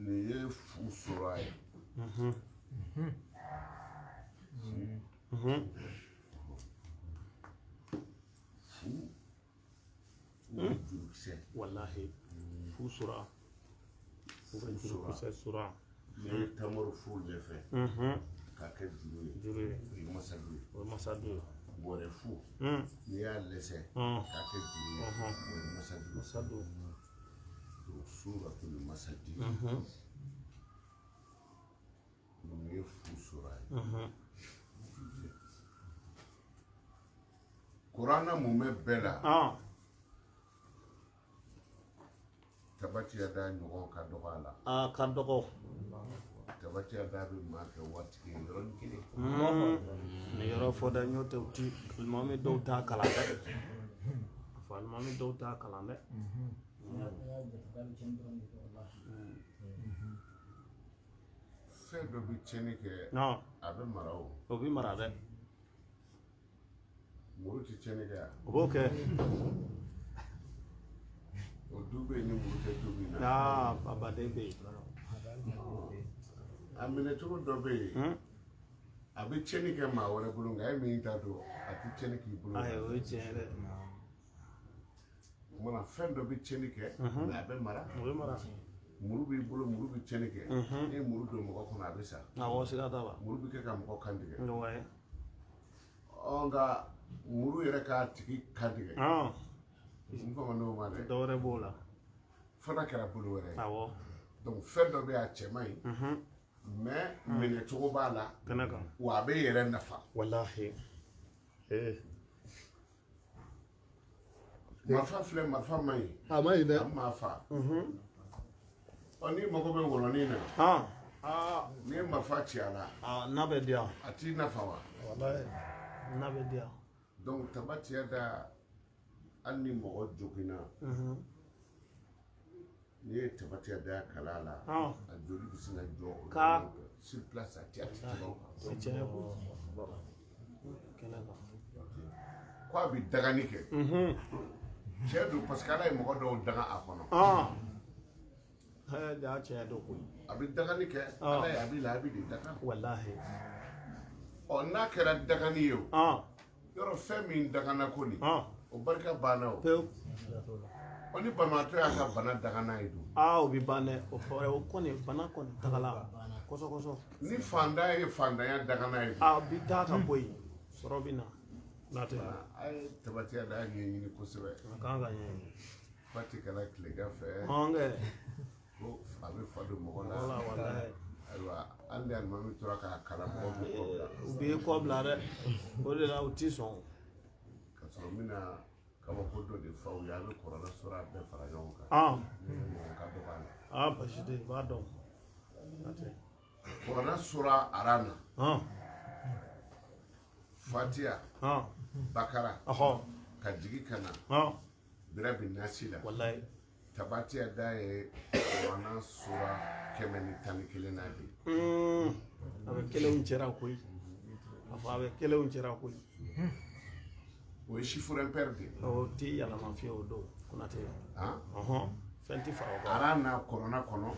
Nin ye fu sura ye. Fu o ye jurukisɛ. Walahi, fu sura u bɛ jurukisɛ sura. N'i ye tamaro fu lɛfɛ k'a kɛ juru ye, juru ye, o ye masadu ye. O ye masadu ye. Wɛrɛ fu, n'i y'a lɛsɛ k'a kɛ juru ye, o ye masadu ye. Masadu. Donc suratul masadi, nin ye fu sura ye. Kuranna mumɛ bɛɛ la, tabati yada ɲɔgɔn ka dɔgɔ a la. A ka dɔgɔ. Tabati yada bɛ maa kɛ waritigi ye yɔrɔnin kelen. Nin yɔrɔ fɔ dɛ, n'o tɛ u ti alimami dɔw t'a kalan dɛ. A fɔ alimami dɔw t'a kalan dɛ. Fɛn dɔ bɛ tiɲɛni kɛ, a bɛ mara o. O bɛ mara dɛ. Muru tɛ tiɲɛni kɛ yan? O b'o kɛ. O du bɛ yen ni muru tɛ du min na? Aa, babaden bɛ yen. A minɛcogo dɔ bɛ yen, a bɛ tiɲɛni kɛ maa wɛrɛ bolo, nka e min ta don, a tɛ tiɲɛni k'i bolo. Ayi, o ye tiɲɛ ye dɛ. O kumana, fɛn dɔ bɛ tiɲɛni kɛ, mais a bɛ mara. O bɛ mara. Muru b'i bolo, muru bɛ tiɲɛni kɛ. N'i ye muru don mɔgɔ kɔnɔ, a bɛ sa. Awɔ, siga t'a la. Muru bɛ kɛ ka mɔgɔ kan tigɛ. Wayi. Ɔ, nka muru yɛrɛ k'a tigi kan tigɛ, n fama n'o ma dɛ. Dɔ wɛrɛ b'o la. Fana kɛra bolo wɛrɛ ye. Donc fɛn dɔ bɛ yen, a cɛ man ɲi, mais minɛcogo b'a la. Kɛnɛ kan. Wa a bɛ yɛrɛ nafa. Walahi, ee. Marifa filɛ, marifa man ɲi. A ma ɲi dɛ. A maa fa. Ɔ, n'i mago bɛ wɔlɔnin na, n'i ye marifa ci a la, Aa, n'a bɛ diya. A t'i nafa wa? Walahi, n'a bɛ diya. Donc tabati yada, hali ni mɔgɔ joginna, n'i ye tabati yada kalan a la, a joli bɛ sin ka jɔ o sur place, a ti tɛmɛ o kan. O ye tiɲɛ ye koyi, kɛnɛ kan. Ko a bɛ dagani kɛ, tiɲɛ don, parce que Ala ye mɔgɔ dɔw daga a kɔnɔ. Hɛ, ja tiɲɛ don koyi. A bɛ dagani kɛ, Ala ye a bɛ la a bɛ de daga. Walahi. Ɔ, n'a kɛra dagani ye o, yɔrɔ fɛn min dagana ko nin, o barika banna o. Pewu. Ɔ, ni banabaatɔ y'a ka bana daga n'a ye dun? Aa, o bɛ ban dɛ. O fɔra, o kɔni, bana kɔni tagala kɔsɔ kɔsɔ. Ni fantan ye fantanya daga n'a ye dun? A bi taa ka bɔ yen, sɔrɔ bɛ na n'a tɛ. A ye tabati yada ɲɛɲini kosɛbɛ. A kan ka ɲɛɲini. Fa ti kɛra tilegan fɛ Kɛ. ko a bɛ fa don mɔgɔ la. Wala, walahi. Ayiwa, hali ni alimami tora k'a kalan, mɔgɔw b'u kɔ bila. U b'i kɔ bila dɛ, o de la u ti sɔn. Ka sɔrɔ n bɛna kabako dɔ de f'aw ye. A bɛ kɔrɔla sɔrɔ, a bɛɛ fara ɲɔgɔn kan. Mɔgɔ ka dɔgɔ a la. Aa, basi tɛ, i b'a dɔn. A tɛ. Kɔrɔla sɔrɔ aran na, Fatiya, Bakara, ka jigin ka na Birabi Nasi la. Walahi. Tabati yada ye kuranna sura 111 na de. A bɛ kelenw cɛra koyi, a fɔ a bɛ kelenw cɛra koyi. O ye chiffre impair de ye. O ti yɛlɛma fiyewu, o don Konate. Han? Ɔhɔn, fɛn ti fara o kan. Aran na kɔrɔna kɔnɔ,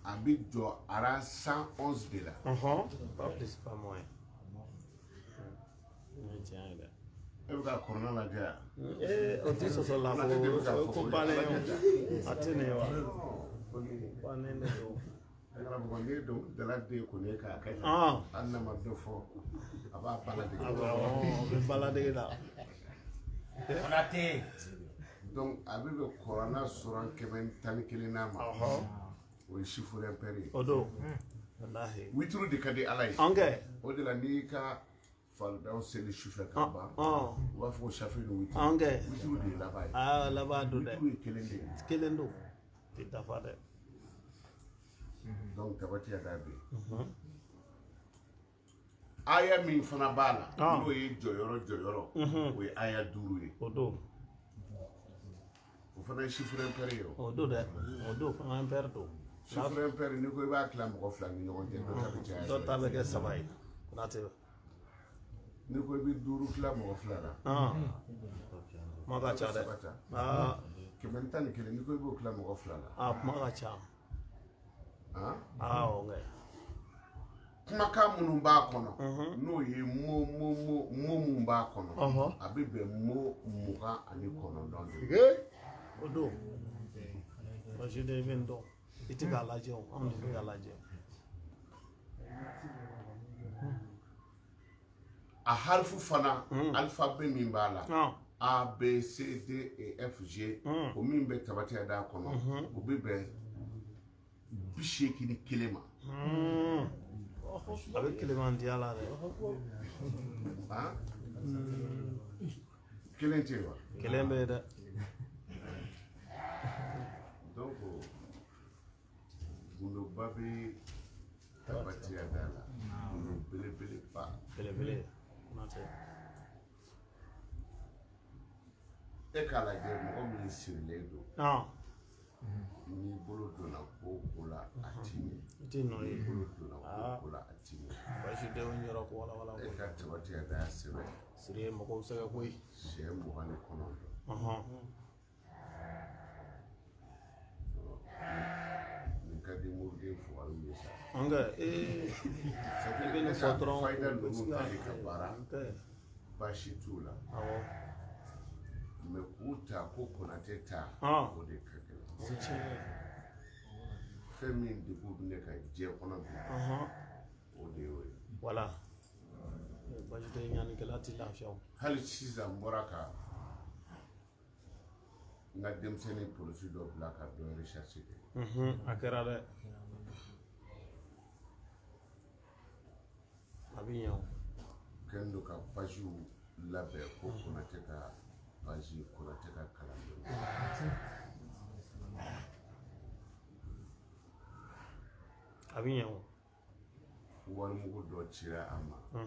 a bɛ jɔ aran 111 de la. Ɔhɔn, pas plus, pas moins. Nin ye tiɲɛ ye dɛ. E bɛ ka kɔrɔna lajɛ yan. Ee, o ti sɔsɔ la. Konate de bɛ k'a ko fɔ ko koyi. bannen Ala ye ka o, a tɛ nin ye wa, bannen de don. Karamɔgɔ, n'i ye dɔnkilidala den kɔni ye k'a kɛ tan, hali n'a ma dɔ fɔ, a b'a baladege. A bɛ, o bɛ baladege la. Konate. Donc a bɛ bɛn kɔrɔna suran 111 ma. O ye chiffre impair ye. O don, walahi. Wituru de ka di Ala ye. An kɛ. O de la, n'i y'i ka faridaw seli sufɛ ka ban, u b'a fɔ ko safi ni wituru. An kɛ. Wituru de ye laban ye. Aa, laban don dɛ. Wituru ye kelen de ye. Kelen don, ti dafa dɛ. Donc tabati yada bɛ yen. Aya min fana b'a la, n'o ye jɔyɔrɔ jɔyɔrɔ, o ye aya 5 ye. O don. O fana ye chiffre impair ye o. O don dɛ, o don fana impair don. Chiffre impair, n'i ko i b'a tila mɔgɔ fila ni ɲɔgɔn cɛ, dɔ ta bɛ caya. Dɔ ta bɛ kɛ 3 ye, Konate. N'i ko i bɛ 5 tila mɔgɔ fila la, kuma ka ca dɛ. Saba ta. 111, n'i ko i b'o tila mɔgɔ fila la, A kuma ka ca. Awɔ kɛ. Kumakan minnu b'a kɔnɔ, n'o ye mo mun b'a kɔnɔ, a bɛ bɛn mo 29 de. O don. Baasi tɛ, i bɛ nin dɔn. I tɛ k'a lajɛ o, anw de bɛ k'a lajɛ. A harifu fana, alphabet min b'a la, A B C D E F G, o min bɛ tabatiya d'a kɔnɔ, o bɛ bɛn 81 ma. A bɛ kelemantiya la dɛ. Kelen tɛ yen wa? Kelen bɛ yen dɛ. Donc gundoba bɛ tabatiya da la, gundo belebeleba. Belebele. E k'a lajɛ mɔgɔ min sirilen don, n'i bolo donna ko o ko la a ti ɲɛ. I ti nɔ ye. N'i bolo donna ko o ko la a ti ɲɛ. Baasi tɛ, o yɔrɔ ko wala wala. E ka tabatiya da sɛbɛn. Siri ye mɔgɔw sɛgɛn koyi. Siɲɛ 29. Nin ka di moriden fugariw ye sa. Nka ee. I bɛ nin fɔ dɔrɔn. Fayida ninnu tali ka baara. Baasi t'u la. Awɔ. Mɛ k'u ta ko Konatɛ ta, o de ka gɛlɛn. Fɛn min degun bɛ ne ka diɲɛ kɔnɔ bi, o de y'o ye. Wala. Baasi tɛ, ɲanikɛla tɛ lafiya o. Hali sisan n bɔra ka n ka denmisɛnnin polisi dɔ bila ka dɔ recherche kɛ. A kɛra dɛ. A bɛ ɲɛ o. Kɛlen don ka pajiw labɛn ko Konatɛ ka paji, Konatɛ ka kalandenw. A bɛ ɲɛ o. Warimugu dɔ cira a ma. I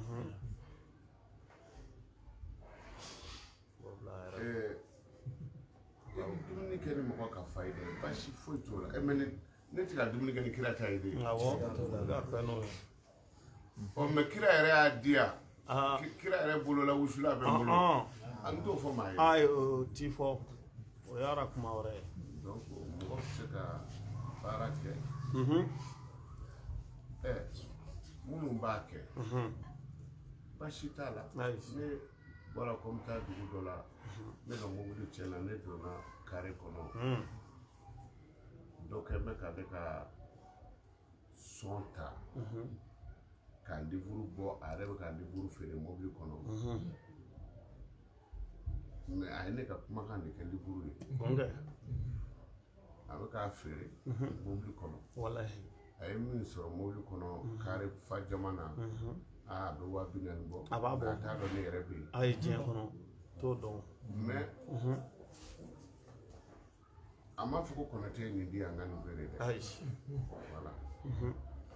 bɛ dumuni kɛ ni mɔgɔ ka fayida ye, baasi foyi t'o la. Mɛ ne tɛ ka dumuni kɛ ni kira ta ye de. Awɔ, i ka fɛn n'o ye. Ɔ mɛ kira yɛrɛ y'a di yan. Kira yɛrɛ bolola wusula bɛ n bolo. An t'o fɔ maa ye. Ayi, o t'i fɔ. O y'ara kuma wɛrɛ ye. Donc mɔgɔ bɛ se ka baara kɛ. Minnu b'a kɛ, baasi t'a la. Ne bɔra ko n bɛ taa dugu dɔ la, ne ka mobili tiɲɛna, ne donna kare kɔnɔ. Dɔ kɛ bɛ ka ne ka sɔn ta ka livuru bɔ, a yɛrɛ bɛ ka livuru feere mobili kɔnɔ. Mɛ a ye ne ka kumakan de kɛ livuru ye. A bɛ k'a feere mobili kɔnɔ. A ye min sɔrɔ mobili kɔnɔ kare fa jama na, a bɛ 40,000 bɔ. A b'a bɔ. A t'a dɔn ne yɛrɛ bɛ yen. A ye diɲɛ kɔnɔ t'o dɔn. Mɛ a m'a fɔ ko Konatɛ ye nin di yan, n ka nin feere dɛ. Ayi. Wala.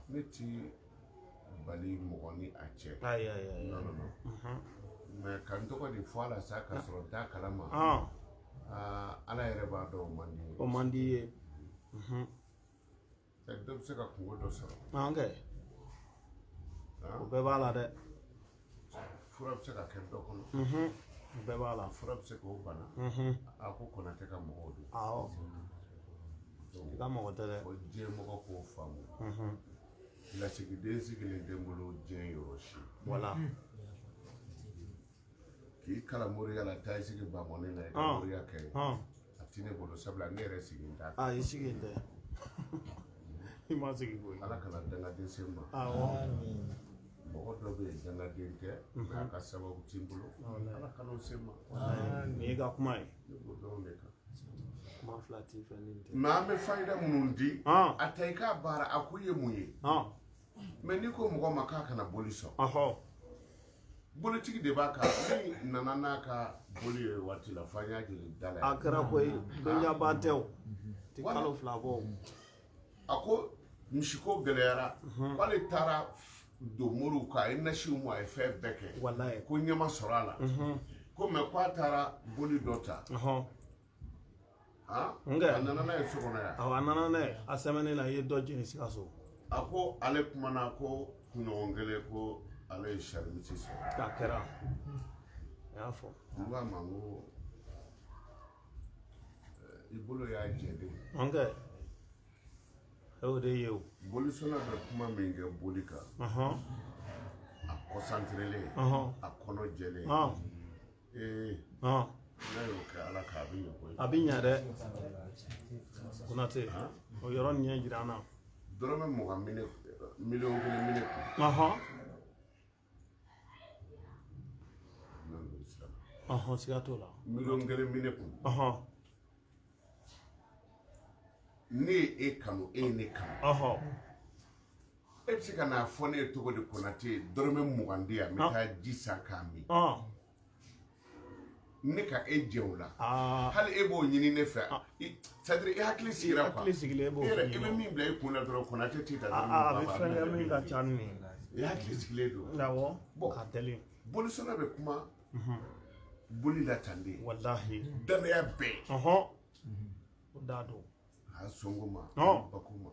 Ne ti bali mɔgɔ ni a cɛ. Ayi ayi ayi. Non non non. Mɛ ka n tɔgɔ de fɔ a la sa, k'a sɔrɔ n t'a kalama. Ala yɛrɛ b'a dɔn o man di ye. O man di ye. Dɔ bɛ se ka kungo dɔ sɔrɔ. Kɛ. O bɛɛ b'a la dɛ. Fura bɛ se ka kɛ dɔ kɔnɔ. O bɛɛ b'a la. Fura bɛ se k'o bana. A ko Konatɛ ka mɔgɔw don. Awɔ. I ka mɔgɔ tɛ dɛ. Fo diɲɛ mɔgɔ k'o faamu. Lasigiden sigilen tɛ n bolo diɲɛ yɔrɔ si. Wala. K'i kalan moriya la, taa i sigi Bankɔni na, i ka moriya kɛ. A ti ne bolo, sabula ne yɛrɛ sigi t'a kan. I sigi tɛ. I ma sigi koyi. Ala kana dangaden se n ma. Awɔ. Mɔgɔ dɔ bɛ yen dangaden tɛ, mɛ a ka sababu ti n bolo. Ala kana o se n ma. Nin y'i ka kuma ye. Ne b'o dɔrɔn de kan. Kuma fila t'i fɛ nin tɛ. Mɛ an bɛ fayida minnu di, a ta i k'a baara, a ko i ye mun ye. Mɛ n'i ko mɔgɔ ma k'a kana boli sɔn. Bolotigi de b'a kan, min nana n'a ka boli ye waati la, f'an y'a jeli da la. A kɛra koyi, donjaba tɛ o. Ti kalo 2 bɔ o. A ko misiko gɛlɛyara, k'ale taara don moriw kan, a ye nasiw mu, a ye fɛn bɛɛ kɛ. Walayi. Ko ɲɛ ma sɔrɔ a la. Ko mɛ k'a taara boli dɔ ta. A nana n'a ye so kɔnɔ yan. Awɔ, a nana n'a ye. A sɛmɛni la, i ye dɔ jeni Sikaso. A ko ale kumana ko kunɲɔgɔn kelen ko ale ye sarimisi sɔrɔ. A kɛra. A y'a fɔ. N k'a ma n ko i bolo y'a jɛ de. Nkɛ. O de ye o. Bolisɔnna bɛ kuma min kɛ boli kan, a kɔsantirelen, a kɔnɔ jɛlen, n'a y'o kɛ Ala kan, a bɛ ɲɛ koyi. A bɛ ɲɛ dɛ. Konate, o yɔrɔ nin ɲɛ jira an na. Dɔrɔmɛ 20 minɛ, 1,000,000 minɛ kun. Siga t'o la. 1,000,000 minɛ kun. Ne ye e kanu, e ye ne kanu. E bɛ se ka n'a fɔ ne ye cogo di Konate, dɔrɔmɛ 20 di yan, n bɛ taa ji san k'a min. Ne ka e jɛ o la. Hali e b'o ɲini ne fɛ. C'est à dire i hakili sigira quoi. Hakili sigilen e b'o ɲini. I bɛ min bila i kun na dɔrɔn, Konate t'i ta. A bɛ fɛn kɛ min ka ca ni nin ye. I hakili sigilen don. Awɔ. Bon, ka teli. Bolisɔnna bɛ kuma boli la tan de. Walahi. Danaya bɛɛ. O da don. A sɔnko ma, bako ma,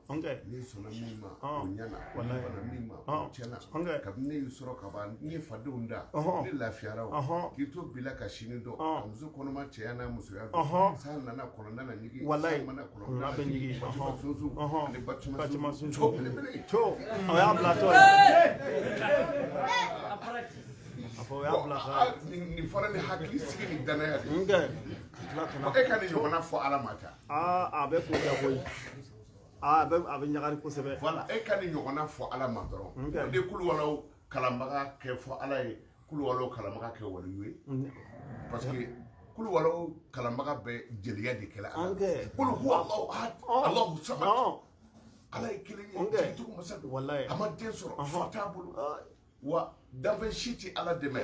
n'i sɔnna min ma, o ɲɛna, n'i banna min ma, o tiɲɛna. Kabini ne y'i sɔrɔ ka ban, n ye fadenw da, ne lafiyara o, k'i to bi la ka sini dɔn, ka muso kɔnɔma cɛya n'a musoya dɔn, san nana kɔlɔn nana ɲigin, san mana kɔlɔn nana ɲigin, Batima sunsun ani Batima sunsun, co belebele, co, o y'a bila tɔ ye. A fɔ o y'a bila ka. Nin fɔra ni hakili sigi ni danaya de ye. E ka nin ɲɔgɔnna fɔ Ala ma ta. A bɛ ko kɛ koyi. A bɛ ɲagari kosɛbɛ. Voilà, e ka nin ɲɔgɔnna fɔ Ala ma dɔrɔn. O de kuluwalaw kalanbaga kɛ fɔ Ala ye, kuluwalaw kalanbaga kɛ waliyu ye. Parce que kuluwalaw kalanbaga bɛ jeliya de kɛla Ala. Kul huwa Allahu ahad, Allahu samad. Ala ye kelen ye, jigitigiw masa don. Walayi. A ma den sɔrɔ, fa t'a bolo. Wa danfɛn si tɛ Ala dɛmɛ,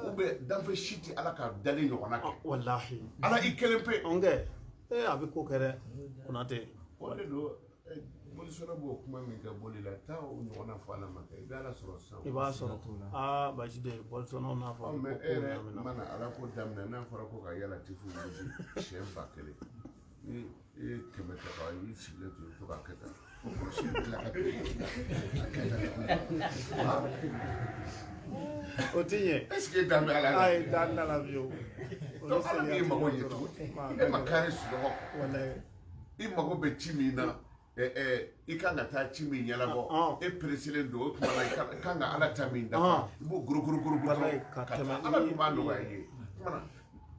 ou bien danfɛn si tɛ Ala ka dalen ɲɔgɔnna kɛ. Walahi. Ala i kelen pe. A bɛ ko kɛ dɛ, Konate. O de don, bolisɔnna b'o kuma min kɛ boli la, taa o ɲɔgɔnna fɔ Ala ma kɛ, i bɛ Ala sɔrɔ sisan. I b'a sɔrɔ. Aa Basi de, bolisɔnnaw n'a fɔ. Mais e yɛrɛ mana Ala ko daminɛ, n'a fɔra ko ka yalatifu gosi siɲɛ 1000, ni i ye 100 ta ka i sigilen to i bɛ to k'a kɛ tan. O kɔlɔsi bɛ tila ka a kɛ tan. O ti ɲɛ. Est ce que dan bɛ Ala la? Ayi, dan t'a la fiyewu. Donc Ala b'i mago ɲɛ cogo di? E ma kari sunɔgɔ kɔ. Walayi. I mago bɛ ci min na, i kan ka taa ci min ɲɛnabɔ, e pereselen don, o tuma na i kan ka Ala ta min dafa, i b'o gorogorogoro ka tɛmɛ. Ala dun b'a nɔgɔya i ye. O tuma na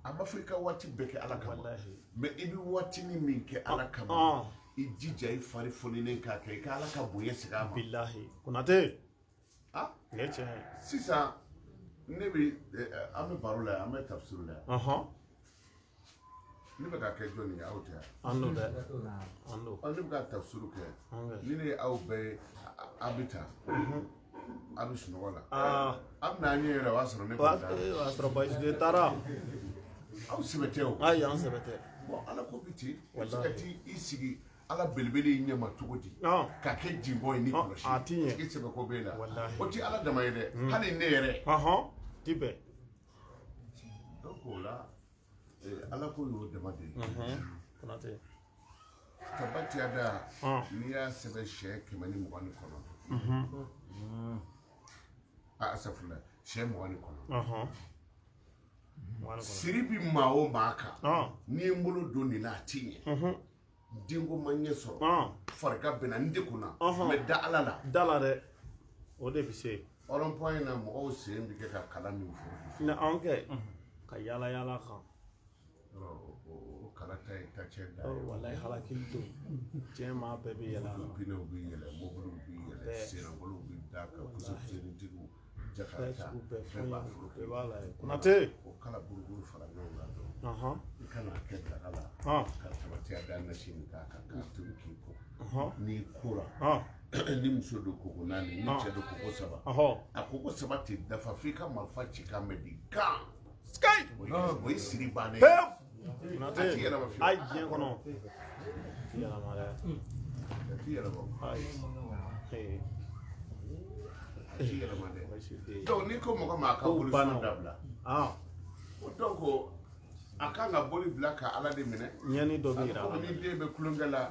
a ma fɔ i ka waati bɛɛ kɛ Ala kama, mais i bɛ waatinin min kɛ Ala kama, i jija i fari foninen k'a kɛ, i ka Ala ka bonya segin a ma. Bilahi. Konate. Nin ye tiɲɛ ye. Sisan ne bɛ an bɛ baro la yan, an bɛ tafsiri la yan. Ne bɛ ka kɛ jɔnni ye, aw tɛ yan? An don dɛ. An don. Ne bɛ ka tafsiri kɛ. Ni ne ye aw bɛɛ ye, a bɛ taa. A bɛ sunɔgɔ la. A bɛ n'a ɲɛ yɛrɛ, o y'a sɔrɔ ne kɔni taara. O y'a sɔrɔ Basi de taara. Aw sɛbɛ tɛ o. Ayi, an sɛbɛ tɛ. Bon, Ala ko bi ten. I bɛ se ka t'i sigi Ala belebele i ɲɛ ma cogo di? Ka kɛ jingɔn ye ni kɔlɔsi. A ti ɲɛ. I sɛbɛ ko b'e la. O ti Ala dama ye dɛ. Hali ne yɛrɛ. Ti bɛn. Donc o la, Ala ko y'o dama de ye. Konate. Tabatiya da, n'i y'a sɛbɛn siɲɛ 129. Asafurula, siɲɛ 29. Siri bi maa o maa kan, n'i ye n bolo don nin na, a ti ɲɛ. Denko ma ɲɛ sɔrɔ, farigan bɛ na, n degunna, n bɛ da Ala la. Da la dɛ, o de bɛ se. Rond point in na, mɔgɔw sen bɛ kɛ ka kala min furu. An kɛ ka yala yala kan. O kala ta ye tacɛ da ye. Walayi, halakili don. Diɲɛ maa bɛɛ bɛ yɛlɛ a la. Pinew bɛ yɛlɛ, mobiliw bɛ yɛlɛ, sennagolow bɛ da kan, kusinintigiw, jakarta, bɛɛ b'a furu. Bɛɛ b'a la ye. Konate. O kala buruburu fara ɲɔgɔn kan dɔrɔn. I kana kɛ daga la, ka tabatiya da nasi nin k'a kan, k'a tobi k'i ko. N'i kora, ni muso don koko 4, ni cɛ don koko 3. A koko 3 tɛ dafa f'i ka marifa ci kan mɛn di gan. O ye siri bannen ye. A ti yɛlɛma fiyewu. Ayi, diɲɛ kɔnɔ. A ti yɛlɛma dɛ. A ti yɛlɛma. Ayi. A ti yɛlɛma dɛ. Donc n'i ko mɔgɔ ma a ka bolisɔn dabila. Donc a kan ka boli bila ka Ala de minɛ. Ɲɛni dɔ bɛ yira a la. Ni den bɛ tulonkɛ la,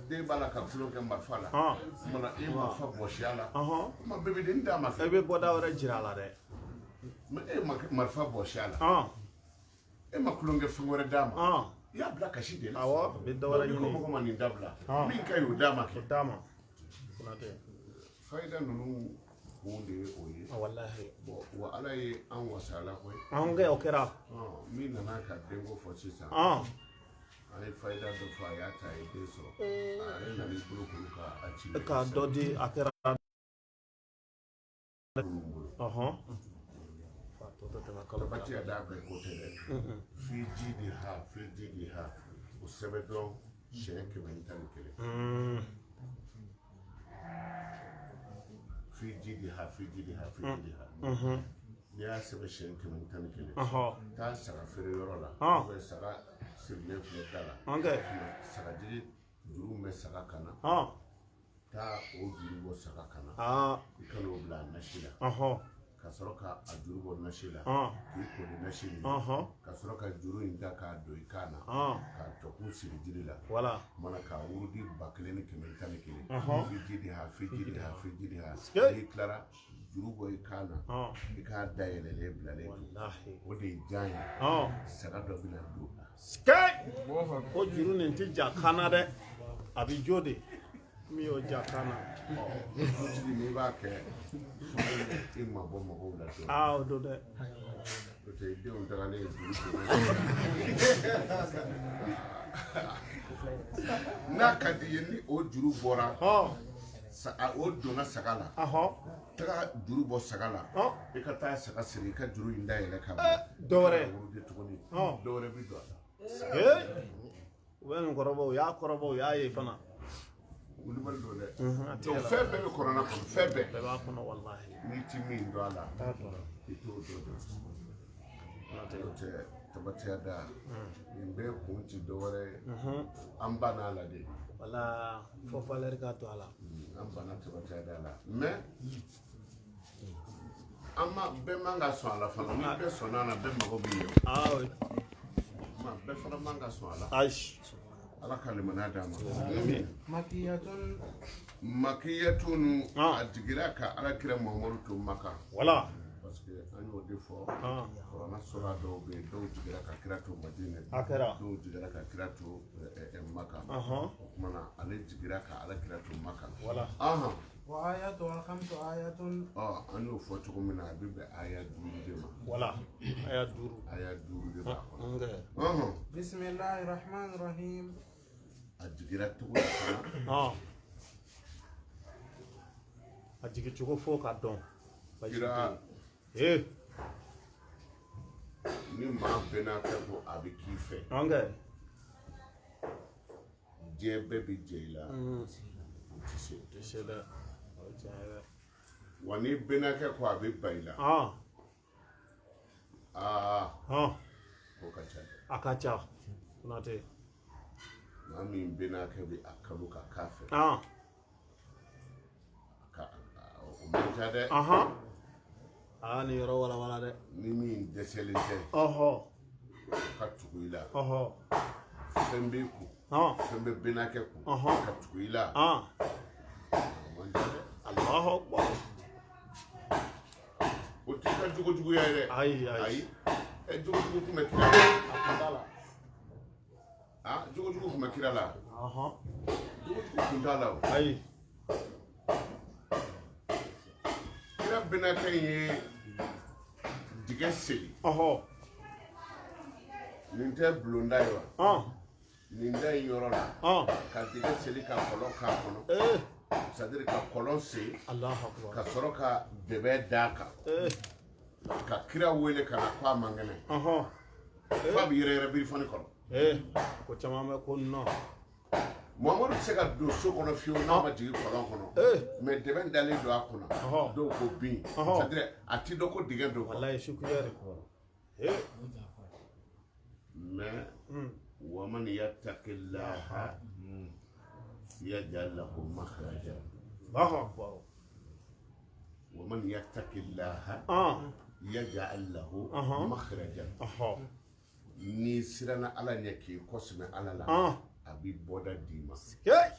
den b'a la ka tulonkɛ marifa la. Kumana e marifa bɔsi a la. Kuma bɛɛ bɛ den d'a ma. E bɛ bɔda wɛrɛ jira a la dɛ. Mais e ma marifa bɔsi a la. E ma tulonkɛ fɛn wɛrɛ d'a ma. I y'a bila kasi de la. Awɔ, a bɛ dɔ wɛrɛ N'i ko ɲini. mɔgɔ ma nin dabila, Ah. min ka ɲi o d'a ma O kɛ. d'a ma. Konatɛ. Fayida ninnu kun de ye o ye. Walahi. Bon, wa Ala ye an wasa a la koyi. An kɛ o kɛra. Min nana ka denko fɔ sisan, an ye fayida dɔ fɔ, a y'a ta, a ye den sɔrɔ, a yɛrɛ nana i bolo kuru ka a ci. Ka dɔ di, a kɛra. Minnu bolo. Fa tɔ tɛ tɛmɛ kalo kan. Tabati a d'a bɛɛ ko tɛ dɛ. Fi ji di ha, fi ji di ha, o sɛbɛn dɔrɔn siɲɛ 111. Fi ji di ha, fi ji di ha, fi ji di ha, n'i y'a sɛbɛn siɲɛ 111, taa saga feere yɔrɔ la, ou bien saga sirilen filɛ da la, An kɛ. sagajigi juru min bɛ saga kan na, taa o juru bɔ saga kan na, i ka n'o bila a nasi la, ka sɔrɔ ka a juru bɔ nasi la, k'i ko ni nasi nin ye, ka sɔrɔ ka juru in ta k'a don i kan na, k'a tɔkun siri jiri la. Wala. Kumana k'a wurudi 1111, fi ji di ha, fi ji di ha, fi ji di ha. N'i tilara, juru bɔ i kan na, i k'a dayɛlɛlen bilalen to. Walahi. O de ye jan ye. Saga dɔ bɛna don. Ko juru nin ti ja kan na dɛ, a bi jo de min y'o ja kan na. Dutigi, n'i b'a kɛ, i mabɔ mɔgɔw la dɔɔnin. Aa, o don dɛ. N'o tɛ, i denw tagalen ye juru kɛmɛ, n'a ka di i ye, ni o juru bɔra, o donna saga la, taga juru bɔ saga la, i ka taa saga siri, i ka juru in dayɛlɛ ka bila. Dɔ wɛrɛ. Wurudi tuguni, dɔ wɛrɛ bɛ don a la. Ee, u bɛ nin kɔrɔbɔ, u y'a kɔrɔbɔ, u y'a ye fana. Wulibali don dɛ. A tɛ Donc yɛlɛ. fɛn bɛɛ bɛ kɔrɔna kɔnɔ, fɛn bɛɛ. Bɛɛ b'a kɔnɔ, walahi. N'i ti min dɔn a la, T'a dɔn. i t'o dɔn dɔn. Konatɛ. N'o tɛ, tabatiya da nin bɛɛ kun ti dɔ wɛrɛ ye, an banna a la de. Wala fo valeur ka to a la. An banna tabatiya da la, mais an ma bɛɛ man ka sɔn a la fana. Ni bɛɛ sɔnna a la, bɛɛ mago b'i ye. Aa, oui. Ma bɛɛ fana man ka sɔn a la. Ayi. Ala ka limaniya d'an ma. Makiyatun. Makiyatunu. Ah. A jigira ka Ala kira Muhamadu to Maka. Wala. Parce que an y'o de fɔ. Ah. Kuranna sura dɔw bɛ yen, dɔw jigira ka kira to Madinɛ, A kɛra. dɔw jigira ka kira to Maka. O tuma na, ale jigira ka Ala kira to Maka. Wala. Ahan. Wa ayatuha khamsu ayatun. Ɔ, an y'o fɔ cogo min na, a bɛ bɛn aya 5 de ma. Wala, aya 5. Aya 5 de b'a kɔnɔ. N kɛ. Bismillahir rahmanir rahim. A jigira cogo di fana? A jigi cogo fo ka dɔn. Baasi Kira tɛ yen. Ee. Ni maa bɛɛ n'a kɛ ko a bɛ k'i fɛ, An kɛ. diɲɛ bɛɛ bɛ jɛ i la, o tɛ se. Tɛ se dɛ, o ye tiɲɛ ye dɛ. Wa ni bɛnakɛ ko a bɛ ban i la, aa, o ka ca dɛ. A ka ca, Konatɛ. Maa min bɛnakɛ bɛ a kanu ka k'a fɛ, ka o man ca dɛ. Aa, nin yɔrɔ walawala dɛ. Ni min dɛsɛlen tɛ, o ka tugu i la, fɛn b'e kun, fɛn bɛ bɛnakɛ kun, ka tugu i la, o man ca dɛ. Alahu akbar. O t'i ka jogojuguya ye dɛ. Ayi, ayi. Ayi, ɛ, jogojugu kun bɛ kira la. A kun t'a la. Aa, jogojugu kun bɛ kira la. Jogojugu kun t'a la o. Ayi. Kira bɛnakɛ in ye dingɛ seli. Nin tɛ bulonda ye wa? Nin da in yɔrɔ la, ka dingɛ seli ka kɔlɔn k'a kɔnɔ, c'est à dire ka kɔlɔn sen, Alahu akbar. ka sɔrɔ ka dɛbɛ d'a kan, ka kira wele ka na ko a man kɛnɛ, f'a bɛ yɛrɛ yɛrɛ birifani kɔrɔ. Ee, ko caman bɛ ko nin na. Muhamadu tɛ se ka don so kɔnɔ fiyewu n'a ma jigin kɔlɔn kɔnɔ, mais dɛbɛ dalen don a kunna. Dɔw ko bin, c'est à dire a ti dɔn ko dingɛ don quoi. Walayi, sukuya de. Ee. Mais waman yattaqillaha yaj'al lahu makhraja. Allahu akbar. Waman yattaqillaha yaj'al lahu makhraja. N'i siranna Ala ɲɛ, k'i kɔsɛmɛ Ala la, a b'i bɔda d'i ma. Ee,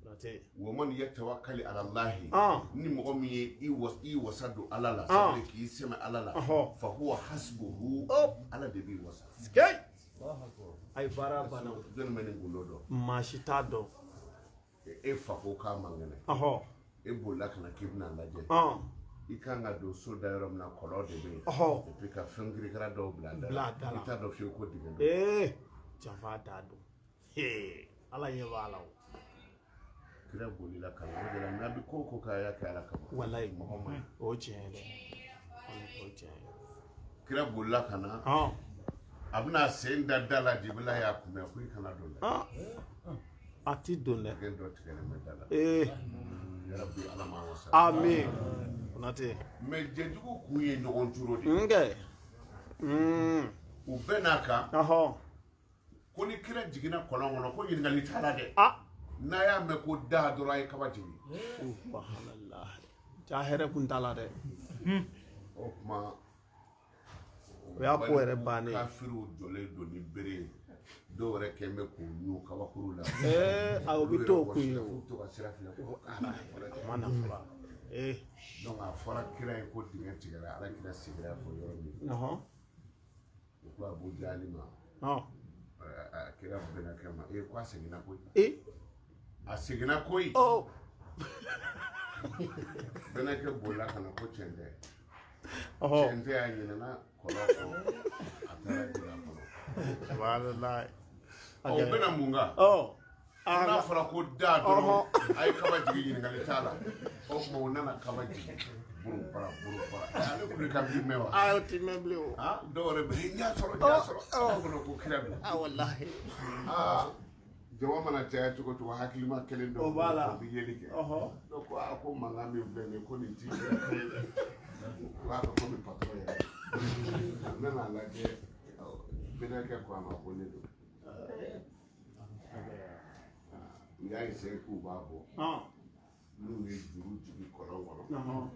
Konatɛ. Waman yatawakkali ala Allahi, ni mɔgɔ min ye i wasa don Ala la, c'est-à-dire k'i sɛmɛ Ala la, fa huwa hasbuhu, Ala de b'i wasa. Ee. Ayi baara banna. Jɔnni bɛ nin gundo dɔn? Maa si t'a dɔn. E fa ko k'a man kɛnɛ. Ɔhɔ. E bolila ka na k'i bɛna lajɛ. I kan ka don so da yɔrɔ min na kɔlɔn de bɛ yen. Ɔhɔ. Et puis ka fɛn kirikara dɔw bila a da la. Bila a da la. I t'a dɔn fiyewu ko dingɛ don. Ee janfa t'a dɔn. Ee Ala ɲɛ b'a la o. Kira bolila ka na o de la n'a bɛ ko o ko kɛ a y'a kɛ Ala kama. Walayi. Mɔgɔ man ɲi. O tiɲɛ ye dɛ. O tiɲɛ ye. Kira bolila ka na. A bɛna sen da da la Jibila y'a kunbɛn ko i kana don dɛ. A ti don dɛ. Dingɛ dɔ tigɛlen bɛ da la. Ee. Yarabi Ala m'an wasa. Amin. Konate. Mais jɛjugu kun ye ɲɔgɔn turo de ye. Nkɛ. U bɛɛ n'a kan. Ɔhɔ. Ko ni kira jiginna kɔlɔn kɔnɔ ko ɲininkali t'a la dɛ. Ah. N'a y'a mɛn ko da dɔrɔn a ye kaba jigin. Subhanallah. Ja hɛrɛ kun t'a la dɛ. O tuma. O y'a ko yɛrɛ bannen ye. Kafiriw jɔlen don ni bere ye. Dɔw yɛrɛ kɛn bɛ k'u ɲun kabakuru la. Ee a o bɛ t'o kun ye o. U to ka sira filɛ ko a A ma na fɔlɔ. Ee. Donc a fɔra kira ye ko dingɛ tigɛra Ala kira sigira fɔ yɔrɔ min. Ɔhɔn. U ko Abu Jahali ma. Ɔn. A kira bɛnakɛ ma ee ko a seginna koyi. Ee. A seginna koyi. Ɔ. Bɛnakɛ bolila ka na ko tiɲɛ tɛ. Ɔhɔ. Tiɲɛ tɛ a ɲinɛna kɔlɔn kɔ a taara jigin a kɔnɔ. Subhanallah. Ɔ u bɛna mun kan? Ɔ. N'a fɔra ko da dɔrɔn a ye kaba jigin ɲininkali t'a la. O tuma u nana kaba jigin. Buru bara buru bara. Ale kule ka bi mɛn wa? Aa o ti mɛn bilen o. Ah dɔw yɛrɛ bɛ yen n y'a sɔrɔ n y'a sɔrɔ. A kɔnɔ ko kira don. Ah walahi. Aa jama mana caya cogo cogo hakilima kelen dɔ O b'a la. o bɛ yeli kɛ. Ɔhɔ. Donc aa ko mankan min filɛ nin ye ko nin ti kira ko ye dɛ. U b'a kɛ komi patɔrɔn yɛrɛ. A nana lajɛ bɛnakɛ ko a ma ko ne don. U y'a essayé k'u b'a bɔ. N'u ye juru jigin kɔlɔn kɔnɔ. Ɔhɔn.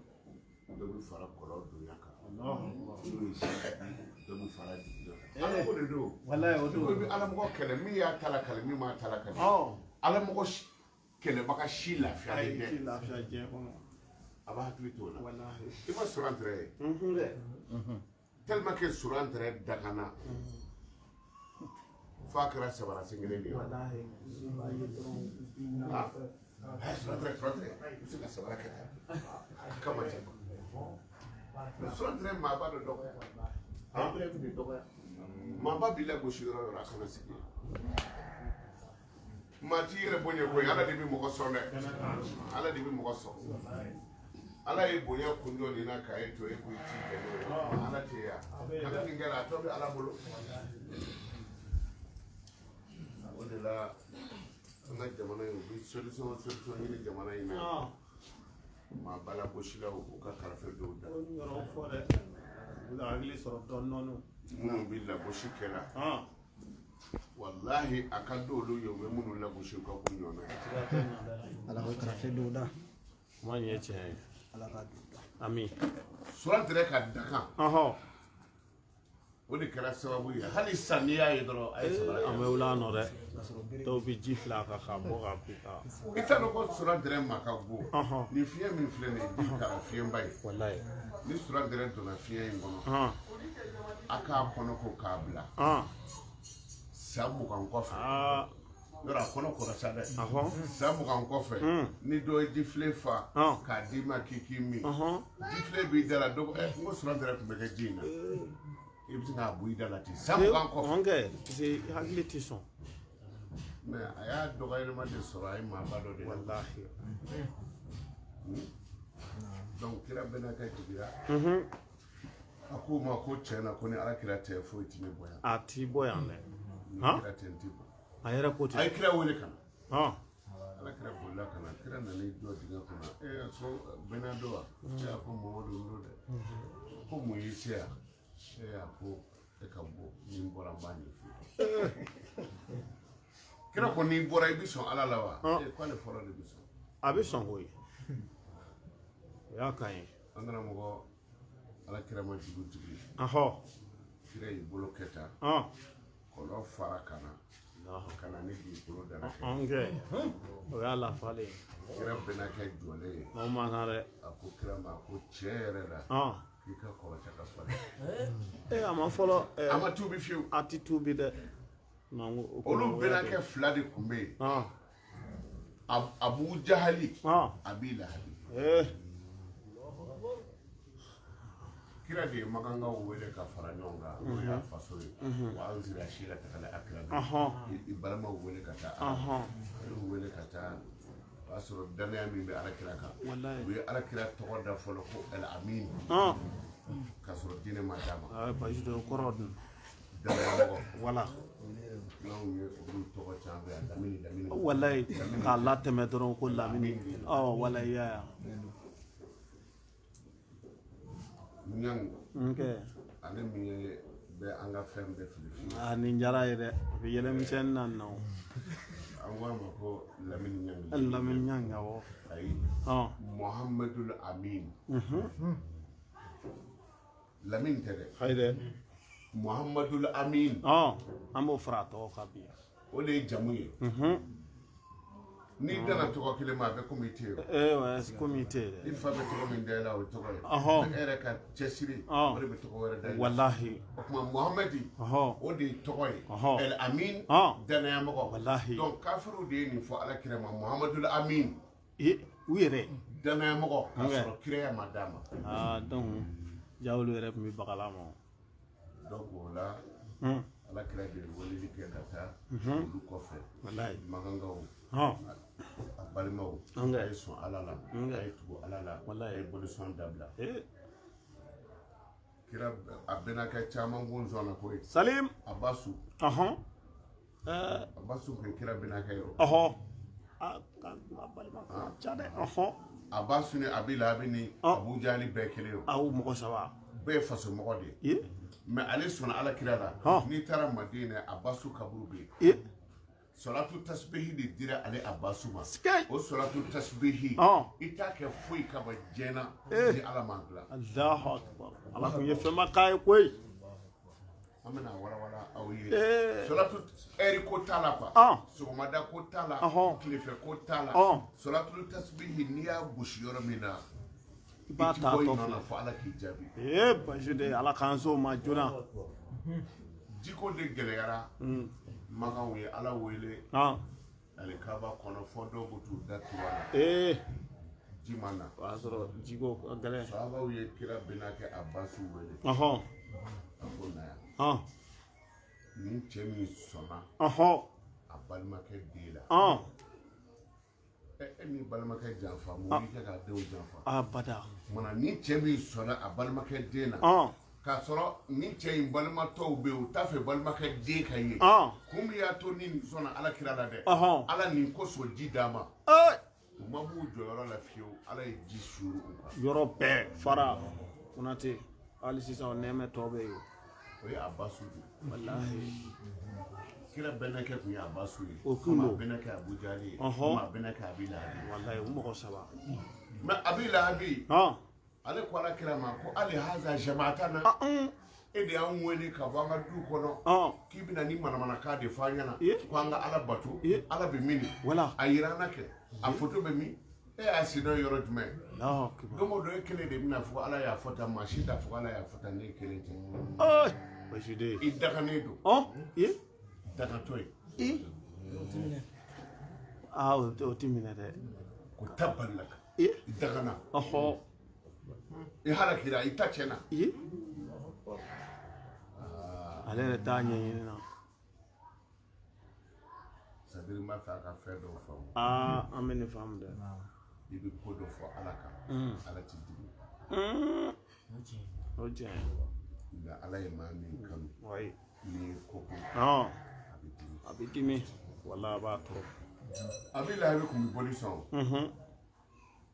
Dɔ bɛ fara kɔlɔn dunya kan. Allahu N'u ye dɔ bɛ fara jigiya kan. Ala ko de don. Walayi o N'i ko i don. bɛ alamɔgɔ kɛlɛ min y'a ta lakale min m'a ta lakale. Ɔ. Alamɔgɔ kɛlɛbaga si lafiyalen Ayi ti tɛ. lafiya diɲɛ kɔnɔ. A b'a hakili t'o la. Walahi. I ma sɔrɔ an tɛrɛ ye. Unhun dɛ. Tellement que sɔrɔ an tɛrɛ dakana. F'a kɛra sabara sen kelen de ye. Walahi. I b'a ye dɔrɔn u b'i ɲɛfɛ. Sɔrɔ tɛrɛ sɔrɔ tɛrɛ. I bɛ se ka sabara kɛ tan. A kama ten. Mais sɔrɔ tɛrɛ maaba dɔ dɔgɔya. A ye de dɔgɔya. Maaba b'i lagosi yɔrɔ o yɔrɔ a kana sigi. Maa t'i yɛrɛ bonya koyi Ala de bɛ mɔgɔ sɔn dɛ. Ala de bɛ mɔgɔ sɔn. Ala ye bonya kun dɔ nin na k'a ye to e ko i t'i bɛn n'o ye. Ala tɛ yan. Ala nin kɛra a tɔ bɛ Ala bolo. O de la an ka jamana in u bɛ solution ɲini jamana in na. Maa balagosilaw u ka karafe dɔw da. O yɔrɔ fɔ dɛ. U ka hakili sɔrɔ dɔɔni dɔɔni. Minnu bɛ lagosi kɛ la. Walahi a ka d'olu ye u bɛ minnu lagosi u ka k'u ɲɔgɔn na. Ala ka karafe dɔw da. Kuma in ye tiɲɛ ye. Ala ka dɔw da. Ami. Sura tɛrɛ ka dakan. Ɔhɔ. O de kɛra sababu ye hali sisan n'i y'a ye dɔrɔn a ye sabara. An bɛ wuli a nɔ dɛ. Dɔw bɛ ji fila a kan k'a bɔ k'a bin ka. I t'a dɔn ko sura dɛrɛ ma ka go. Ɔhɔn. Nin fiɲɛ min filɛ nin ye bi kara fiɲɛba ye. Walayi. Ni sura dɛrɛ donna fiɲɛ in kɔnɔ. A k'a kɔnɔ ko k'a bila. San 20 kɔfɛ. Yɔrɔ a kɔnɔ kɔrɔ sa dɛ. San 20 kɔfɛ. Ni dɔ ye jifilen fa. K'a d'i ma k'i k'i min. Jifilen b'i da la dɔ ko ɛ n ko sura dɛrɛ tun bɛ kɛ ji in na. I bɛ se k'a bɔ i da la ten san 20 kɔfɛ. Ɔn kɛ parce que hakili tɛ sɔn. Mais a y'a dɔgɔyalima de sɔrɔ a ye maaba dɔ de la. Walahi. Donc kira bɛnakɛ jiginra. A k'u ma ko tiɲɛ na ko ni Ala kira tɛ foyi tɛ ne bɔ yan. A t'i bɔ yan dɛ. Ni kira tɛ n t'i bɔ. A yɛrɛ ko ten. A ye kira wele ka na. Ala kira bolila ka na kira nana i jɔ dingɛ kɔnɔ. Ee so bɛnna don wa? Ee a ko Mamadu n don dɛ. Ko mun y'i se yan? Ee a ko e ka bɔ ni n bɔra n b'a ɲɛf'i ye. Kira ko n'i bɔra i bɛ sɔn Ala la wa? Ee k'ale fɔlɔ de bɛ sɔn. A bɛ sɔn koyi. O y'a kan ye. An karamɔgɔ Ala kira ma jigi jigi. Ɔhɔ. Kira y'i bolo kɛ tan. Kɔlɔn fara ka na. Ka na ni dugukolo dara kɛ. Ɔn kɛ. O y'a lafalen ye. Kira bɛnakɛ jɔlen ye. O man kan dɛ. A ko kira ma ko tiɲɛ yɛrɛ la. K'i ka kɔrɔcɛ ka falen. A ma fɔlɔ. A ma tuubi fiyewu. A ti tuubi dɛ. Olu bɛnakɛ fila de tun bɛ yen. Abu Jahali. Abi Lahabi. Kira de ye makankaw wele ka fara ɲɔgɔn kan n'o y'a faso ye. Wa an sera si la ka taa akira. I balimaw wele ka taa. A y'u wele ka taa. O y'a sɔrɔ danaya min bɛ alakira kan. U ye alakira tɔgɔ da fɔlɔ ko El Amin. K'a sɔrɔ diinɛ ma d'a ma. Basi o kɔrɔ dun. Danayamɔgɔ. Wala. N'anw ye olu tɔgɔ caman bɛ yan Lamini Lamini. Walayi k'a latɛmɛ dɔrɔn ko Lamini. Walayi ya. Ɲangi. Ale min ye bɛ an ka fɛn bɛɛ fili fili. Nin diyara ye dɛ. A bɛ yɛlɛmisɛnnin na nin na o. An ko a ma ko Lamini Ɲangi. Lamini Ɲangi awɔ. Ayi. Muhamadul Amin. Lamini tɛ dɛ. Ayi dɛ. Muhamadul Amin. An b'o fara a tɔgɔ kan bi. O de ye jamu ye. N'i dana tɔgɔ kelen ma a bɛ komi i tɛ yen. Komi i tɛ yen dɛ. I fa bɛ tɔgɔ min da i la o ye tɔgɔ ye. E yɛrɛ ka cɛsiri o de bɛ tɔgɔ wɛrɛ da i la. Walahi. O tuma Muhamadi. O de ye tɔgɔ ye. El Amin. Danayamɔgɔ. Walahi. Donc kafiriw de ye nin fɔ ala kira ma Muhamadul Amin. U yɛrɛ. Danayamɔgɔ k'a sɔrɔ kiraya ma d'a ma. Donc jawulu yɛrɛ tun bɛ bagala ma. Donc o la. Ala kira de ye weleli kɛ ka taa olu kɔfɛ. Walahi. Makankaw. A balimaw. A ye sɔn Ala la. A ye tugu Ala la. A ye bolisɔn dabila. Kira a bɛnakɛ caman kun sɔnna koyi. Salim. Abasu. Abasu kun ye kira bɛnakɛ ye o. A balima ca dɛ. Abasu ni Abi Lahabi ni Abu Jahali bɛɛ kelen o. Aw mɔgɔ saba. Bɛɛ ye fasomɔgɔ de ye. Mais ale sɔnna ala kira la. N'i taara Madina Abasu kaburu bɛ yen. Salatu tasbihi de dira ale Abasu ma. O salatu tasbihi. I t'a kɛ foyi kama diɲɛ na ni Ala m'a dilan. Alahu akibaru. Ala kun ye fɛnba k'a ye koyi. An bɛna walawala aw ye. Salatu ɛri ko t'a la quoi. Sɔgɔmada ko t'a la. Tilefɛ ko t'a la. Salatu tasbihi n'i y'a gosi yɔrɔ min na. I b'a ta tɔ filɛ fo Ala k'i jaabi. Basi de Ala k'an s'o ma joona. Jiko de gɛlɛyara. Makanw ye Ala wele. Ale kaba kɔnɔ fɔ dɔw bɛ t'u da turu a la. Ji ma na. O y'a sɔrɔ jiko ka gɛlɛn. Sahabaw ye kira bɛnakɛ Abasu wele. A ko na yan. Nin cɛ min sɔnna. A balimakɛ den la. E min balimakɛ janfa mun b'i kɛ k'a denw janfa. Abada. Munna ni cɛ min sɔnna a balimakɛ den na. K'a sɔrɔ ni cɛ in balimatɔw bɛ yen u t'a fɛ balimakɛ den ka ye. Kun min y'a to ni nin sɔnna ala kira la dɛ. Ala nin kosɔn ji d'a ma. U ma b'u jɔyɔrɔ la fiyewu ala ye ji suuru u kan. Yɔrɔ bɛɛ fara Konate hali sisan o nɛɛmɛ tɔ bɛ yen. O ye Abasu de ye. Walahi. Kira bɛnakɛ tun ye Abasu ye. O kun don. A bɛnakɛ Abu Jahali ye. A bɛnakɛ Abi Lahabi. Walahi o mɔgɔ saba. Mais Abi Lahabi. Ale ko ala kira ma ko ale haza jamaata na. E de y'an wele ka bɔ an ka du kɔnɔ. K'i bɛna ni manamanakan de fɔ an ɲɛna. Ko an ka ala bato. Ala bɛ min. Wala. A yira an na kɛ. A foto bɛ min. E y'a sen dɔn yɔrɔ jumɛn? Don o don e kelen de bɛna fɔ ala y'a fɔ tan maa si t'a fɔ ala y'a fɔ tan ne kelen tɛ. Basi de. I daganen don. Dagatɔ ye. O ti minɛ dɛ. Ko tabalila. I dagana. I halakira i ta tiɲɛna. Ale yɛrɛ t'a ɲɛɲini na. C'est-à-dire n b'a fɛ a ka fɛn dɔw faamu. An bɛ nin faamu dɛ. I bɛ ko dɔ fɔ ala kan. Ala ti dimi. O tiɲɛ. Nka ala ye maa min kanu. N'i ye ko ko. A bɛ dimi. Wala a b'a tɔɔrɔ. Abi Lahabi kun bɛ boli sɔn.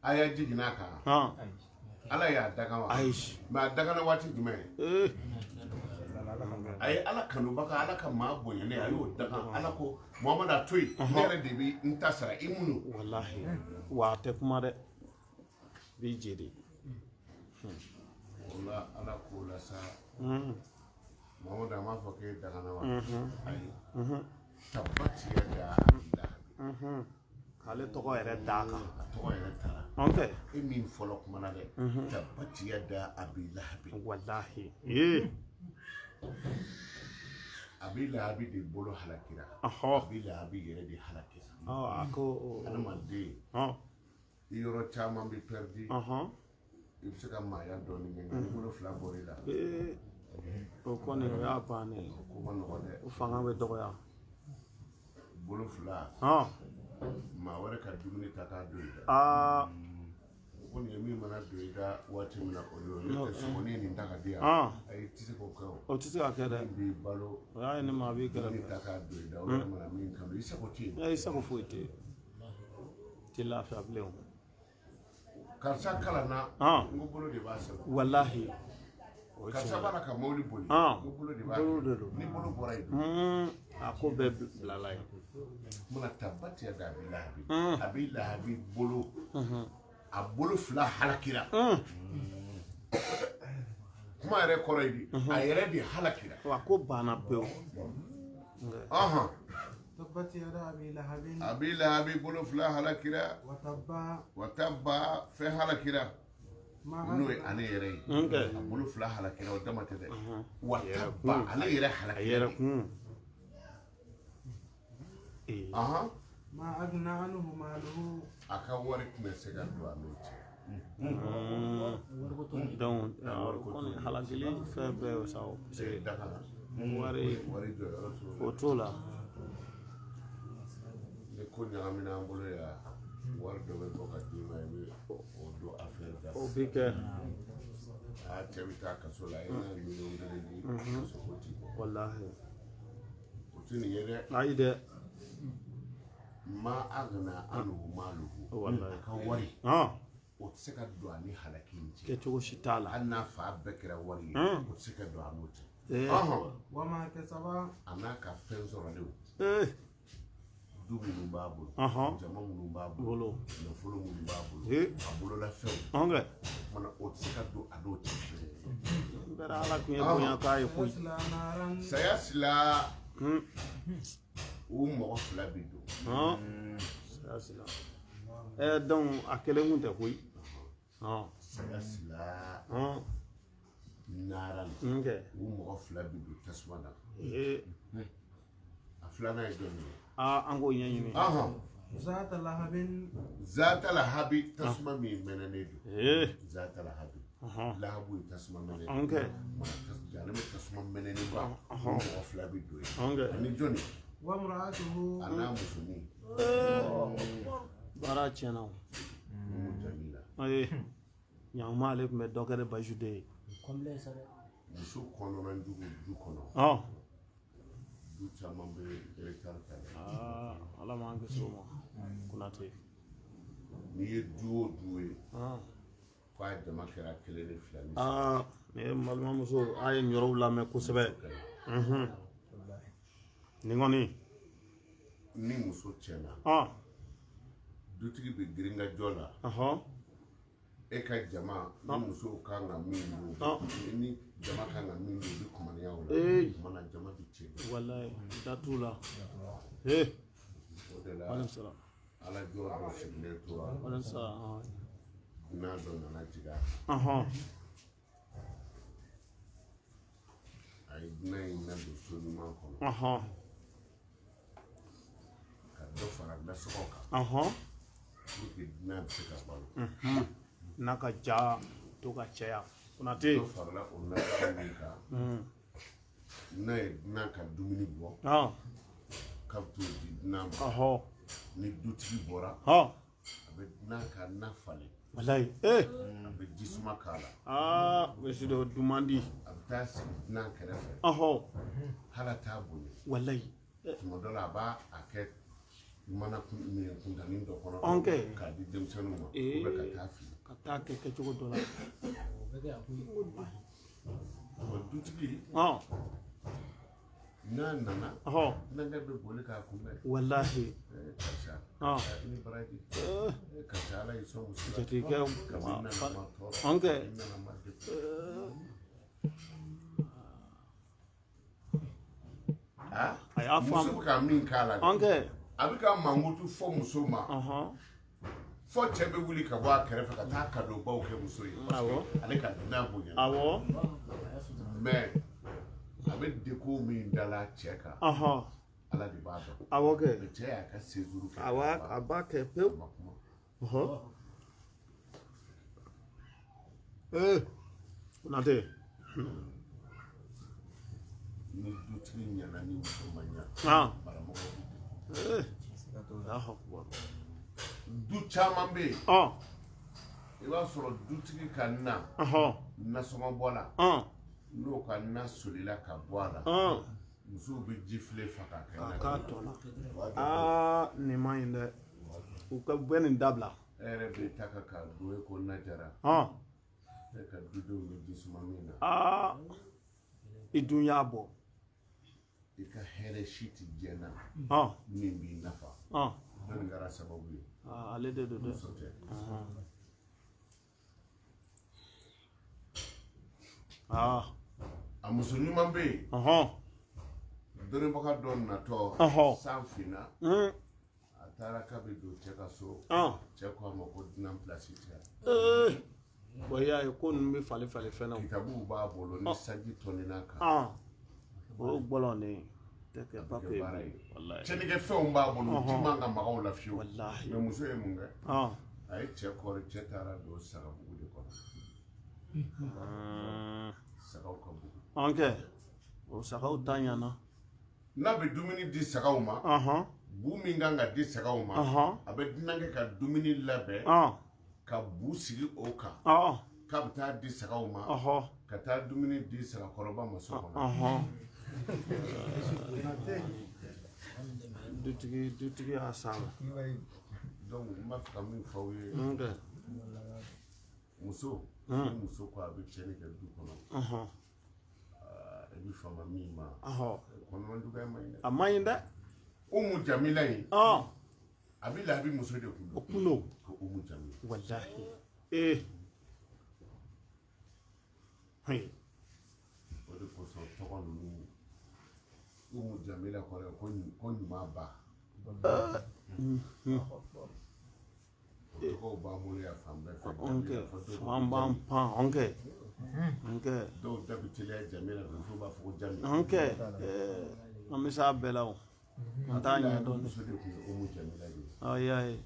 A y'a jiginna a kan. Ala y'a daga wa. Ayi. Mais a dagana waati jumɛn? A ye ala kanubaga ala ka maa bonyane a y'o daga ala ko Muhamadu a to yen ne yɛrɛ de bɛ n ta sara i munu. Walahi wa a tɛ kuma dɛ. B'i jeli. O la ala k'o la sa. Muhamadu a m'a fɔ k'e dagana wa. Ayi. Tabati yada Abi Lahabi. K'ale tɔgɔ yɛrɛ d'a kan. A tɔgɔ yɛrɛ taara. Ok. E min fɔlɔ kumana dɛ. Tabbat yada Abi Lahabi. Wallahi. Eh. Abi Lahabi de bolo halakira. Ɔhɔ. Abi Lahabi yɛrɛ de halakira. A ko. Adamaden. I yɔrɔ caman bɛ pɛridi. I bɛ se ka maaya dɔɔnin kɛ nka ni bolo fila bɔr'i la. O kɔni o y'a bannen ye. O ko ma nɔgɔn dɛ. O fanga bɛ dɔgɔya. Bolo fila. Maa wɛrɛ ka dumuni ta k'a don i da. O kɔni ye min mana don i da waati min na o y'o ye. N'o tɛ sogonin ye nin ta ka di yan. Ayi i tɛ se k'o kɛ o. O tɛ se ka kɛ dɛ. Min b'i balo. O y'a ye ni maa b'i kɛrɛfɛ. Dumuni ta k'a don i da o yɛrɛ mana min kanu i sago tɛ yen. I sago foyi tɛ yen. I tɛ lafiya bilen o. Karisa kalanna. N ko bolo de b'a sɛbɛn. Walahi. Karisa b'a la ka mobili boli. N ko bolo de b'a kɛ. Ni bolo bɔra yen. A ko bɛɛ bilala yen. Mana tabbat yada Abi Lahabi. Abi Lahabi bolo. A bolo fila halakira. Kuma yɛrɛ kɔrɔ ye di. A yɛrɛ de halakira. Wa ko banna pewu. Tabbat yada Abi Lahabi. Abi Lahabi bolo fila halakira. Wa tabba fɛn halakira. N'o ye ale yɛrɛ ye. A bolo fila halakira o dama tɛ dɛ. Wa tabba ale yɛrɛ halakira. A yɛrɛ kun. Ma agna anhu maluhu. A ka wari tun bɛ se ka don a n'o cɛ. Donc kɔni halakili fɛn bɛɛ y'o sa o. Parce que wari jɔyɔrɔ t'o la. O t'o la. Ni ko ɲagamina an bolo yan, wari dɔ bɛ bɔ ka d'i ma i bɛ o don affaire da. O bɛ kɛ. Aa cɛ bɛ taa kaso la i n'a miliyɔn kelen di kaso ko t'i bɔ. Walahi. O tɛ nin ye dɛ. Ayi dɛ. Ma agna anhu maluhu. Walahi. A ka wari. O tɛ se ka don a ni halaki in cɛ. Kɛcogo si t'a la. Hali n'a fa bɛɛ kɛra wari ye. O tɛ se ka don a n'o cɛ. Wa ma kasaba. A n'a ka fɛn sɔrɔlenw. Du minnu b'a bolo. Jama minnu b'a bolo. Nafolo minnu b'a bolo. A bololafɛnw. O tɛ se ka don a n'o cɛ. Bɛɛ Ala tun ye bonya k'a ye koyi. Saya sila. U mɔgɔ fila bi don. Saya sila. Donc a kelen kun tɛ koyi. Saya sila. Naara. U mɔgɔ fila bi don tasuma na. A filanan ye jɔn ye? An k'o ɲɛɲini. Zata lahabin. Zata lahabi tasuma min mɛnɛnen don. Zata lahabi. Lahabu ye tasuma mɛnɛnen. Janɛmɛ tasuma mɛnɛnen ba. U mɔgɔ fila bi don yen. Ani jɔnni? Wa mura'atuhu. A n'a musonin. Baara tiɲɛna o. Umu Jamila. Ɲankuma ale tun bɛ dɔ kɛ de Bajude ye. Muso kɔnɔna jugu du kɔnɔ. Du caman bɛ retard ta dɛ. Ala m'an kisi o ma. Konate. N'i ye du o du ye. K'a jama kɛra kelen ni fila ni saba. Nin ye n balimamuso a ye nin yɔrɔw lamɛn kosɛbɛ. Nin kɔni. Ni muso tiɲɛna. Dutigi bɛ girin ka jɔ la. E ka jama ni musow kan ka min don. Ni jama kan ka min don u bɛ kumaniya o la. O mana jama bɛ tiɲɛ. Walayi da t'u la. O de la Ala jɔ dɔ sigilen tora. N'a dɔ nana jigin a kan. A ye dunan in ladon so ɲuman kɔnɔ. Ka dɔ fara nasɔngɔ kan. Pour que dunan bɛ se ka balo. N'a ka ja to ka caya. Konate. Dɔ farala o nasɔngɔ min kan. N'a ye dunan ka dumuni bɔ. K'a bɛ t'o di dunan ma. Ni dutigi bɔra. A bɛ dunan ka na falen. Walayi. A bɛ ji suma k'a la. Misi dɔ dun man di. A bɛ taa sigi dunan kɛrɛfɛ. Hali a t'a bonya. Walayi. Tuma dɔ la a b'a kɛ mana minɛn kuntanin dɔ kɔnɔ. K'a di denmisɛnninw ma. U bɛ ka taa fili. Ka taa kɛ kɛcogo dɔ la. Dutigi. N'a nana. Nankɛ bɛ boli k'a kunbɛn. Walahi. Karisa. I ni baraji. Karisa Ala y'i sɔn muso la. Jatigikɛ. Kabini nana ma tɔɔrɔ. Nana ma degun. A y'a faamu. Muso bɛ ka min k'a la. A bɛ ka mankutu fɔ muso ma. Fo cɛ bɛ wuli ka bɔ a kɛrɛfɛ ka taa kadobaw kɛ muso ye parce que ale ka dunan bonya. Awɔ. Mais a bɛ degun min da la cɛ kan. Ala de b'a dɔn. Awɔ kɛ. Mais cɛ y'a ka séjour kɛ. Awɔ, a b'a kɛ pewu. Konate. Ni dutigi ɲɛna ni muso ma ɲa. Maramɔgɔw bɛ degun. Allahu akbar. Du caman bɛ yen. I b'a sɔrɔ dutigi ka na. Nasɔngɔ bɔ la. N'o ka na solila ka bɔ a la. Musow bɛ ji filen fa k'a kɛ na. K'a tɔ la. Aa nin man ɲi dɛ. U ka bɛ nin dabila. E yɛrɛ bɛ taa ka don e ko na jara. E ka dudenw bɛ ji suma min na. Aa i dun y'a bɔ. I ka hɛrɛ si tɛ diɲɛ na. Min b'i nafa. Nin kɛra sababu ye. Ale de don dɛ. Muso tɛ. A muso ɲuman bɛ yen. Dɔnnibaga dɔ natɔ. San finna. A taara k'a bɛ don cɛ ka so. Cɛ ko a ma ko dunan pilasi tɛ yan. Bon i y'a ye ko ninnu bɛ falen falen fɛn na. Kitabuw b'a bolo ni sanji tɔnina kan. O ye gbɔlɔn de ye. Tɛ kɛ papiye ye. Cɛnnikɛfɛnw b'a bolo ji man ka maga o la fiyewu. Walahi. Mais muso ye mun kɛ? A ye cɛ kɔri, cɛ taara don sagabugu de kɔnɔ. Sagaw ka bugu. An kɛ o sagaw ta ɲɛna. N'a bɛ dumuni di sagaw ma. Bu min kan ka di sagaw ma. A bɛ dunankɛ ka dumuni labɛn. Ka bu sigi o kan. K'a bɛ taa di sagaw ma. Ka taa dumuni di sagakɔrɔba ma so kɔnɔ. Dutigi y'a s'a ma. Donc n b'a fɛ ka min fɔ aw ye. Muso. Ni muso ko a bɛ tiɲɛni kɛ du kɔnɔ. I bɛ fama min ma. Kɔnɔna juguya man ɲi dɛ. A man ɲi dɛ. Umu Jamila in. A bɛ Lahabi muso de kun don. O kun don. Ko Umu Jamila. Walahi. O de kosɔn tɔgɔ ninnu Umu Jamila kɔrɔ ye ko ɲuman ba. O tɔgɔw b'an bolo yan fan bɛɛ fɛ. Fan b'an pan an kɛ. Dɔw da bɛ teliya Jamila musow b'a fɔ ko Jami. An kɛ an bɛ s'a bɛɛ la o. An t'a ɲɛdɔn. Muso de tun ye Umu Jamila de ye. I y'a ye.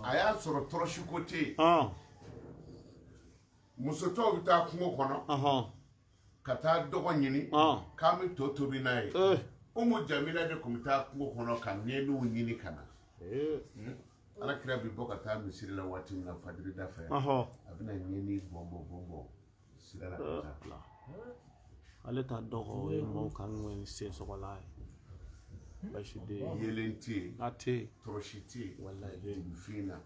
A y'a sɔrɔ tɔɔrɔsi ko tɛ yen. Muso tɔw bɛ taa kungo kɔnɔ. Ka taa dɔgɔ ɲini. K'an bɛ to tobi n'a ye. Umu Jamila de tun bɛ taa kungo kɔnɔ ka ŋɛniw ɲini ka na. Ala kira bɛ bɔ ka taa misiri la waati min na fajiri da fɛ. A bɛna ŋɛni bɔn bɔn bɔn sira la ka taa. Ale ta dɔgɔ o ye mɔgɔw ka ŋɛni sen sɔgɔla ye. Basi de. Yeelen tɛ yen. A tɛ yen. Tɔrɔsi tɛ yen. Walayi. Dugufin na.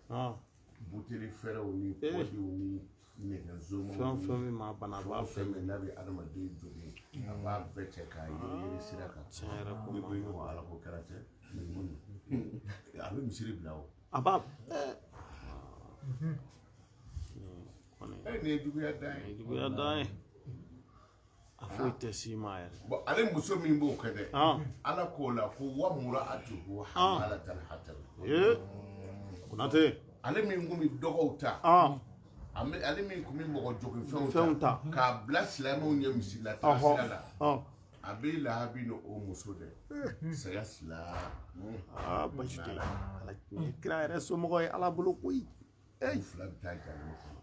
Buteli fɛrɛw ni pɔdiw ni nɛgɛzomaw. Fɛn o fɛn bɛ maa bana a b'a fɛn fɛn n'a bɛ adamaden jogin a b'a bɛɛ cɛ k'a yiri sira kan. Tiɲɛ yɛrɛ ko ma. Ni ko ɲɔgɔn ala ko kɛra cɛ. A bɛ misiri bila o. A b'a. Nin ye juguya dan ye. Nin ye juguya dan ye. A foyi tɛ s'i ma yɛrɛ. Bon ale muso min b'o kɛ dɛ. Ala k'o la ko wa mura'atuhu hamalatal hatab. Konate. Ale min kun bɛ dɔgɔw ta. Ale min kun bɛ mɔgɔ jogin fɛnw ta. K'a bila silamɛw ɲɛ misiri la taa sira la. A bɛ Lahabi ni o muso dɛ. Saya sila. Aa basi tɛ. Ala kira yɛrɛ somɔgɔ ye Ala bolo koyi. U fila bɛ taa jahanama kɔnɔ.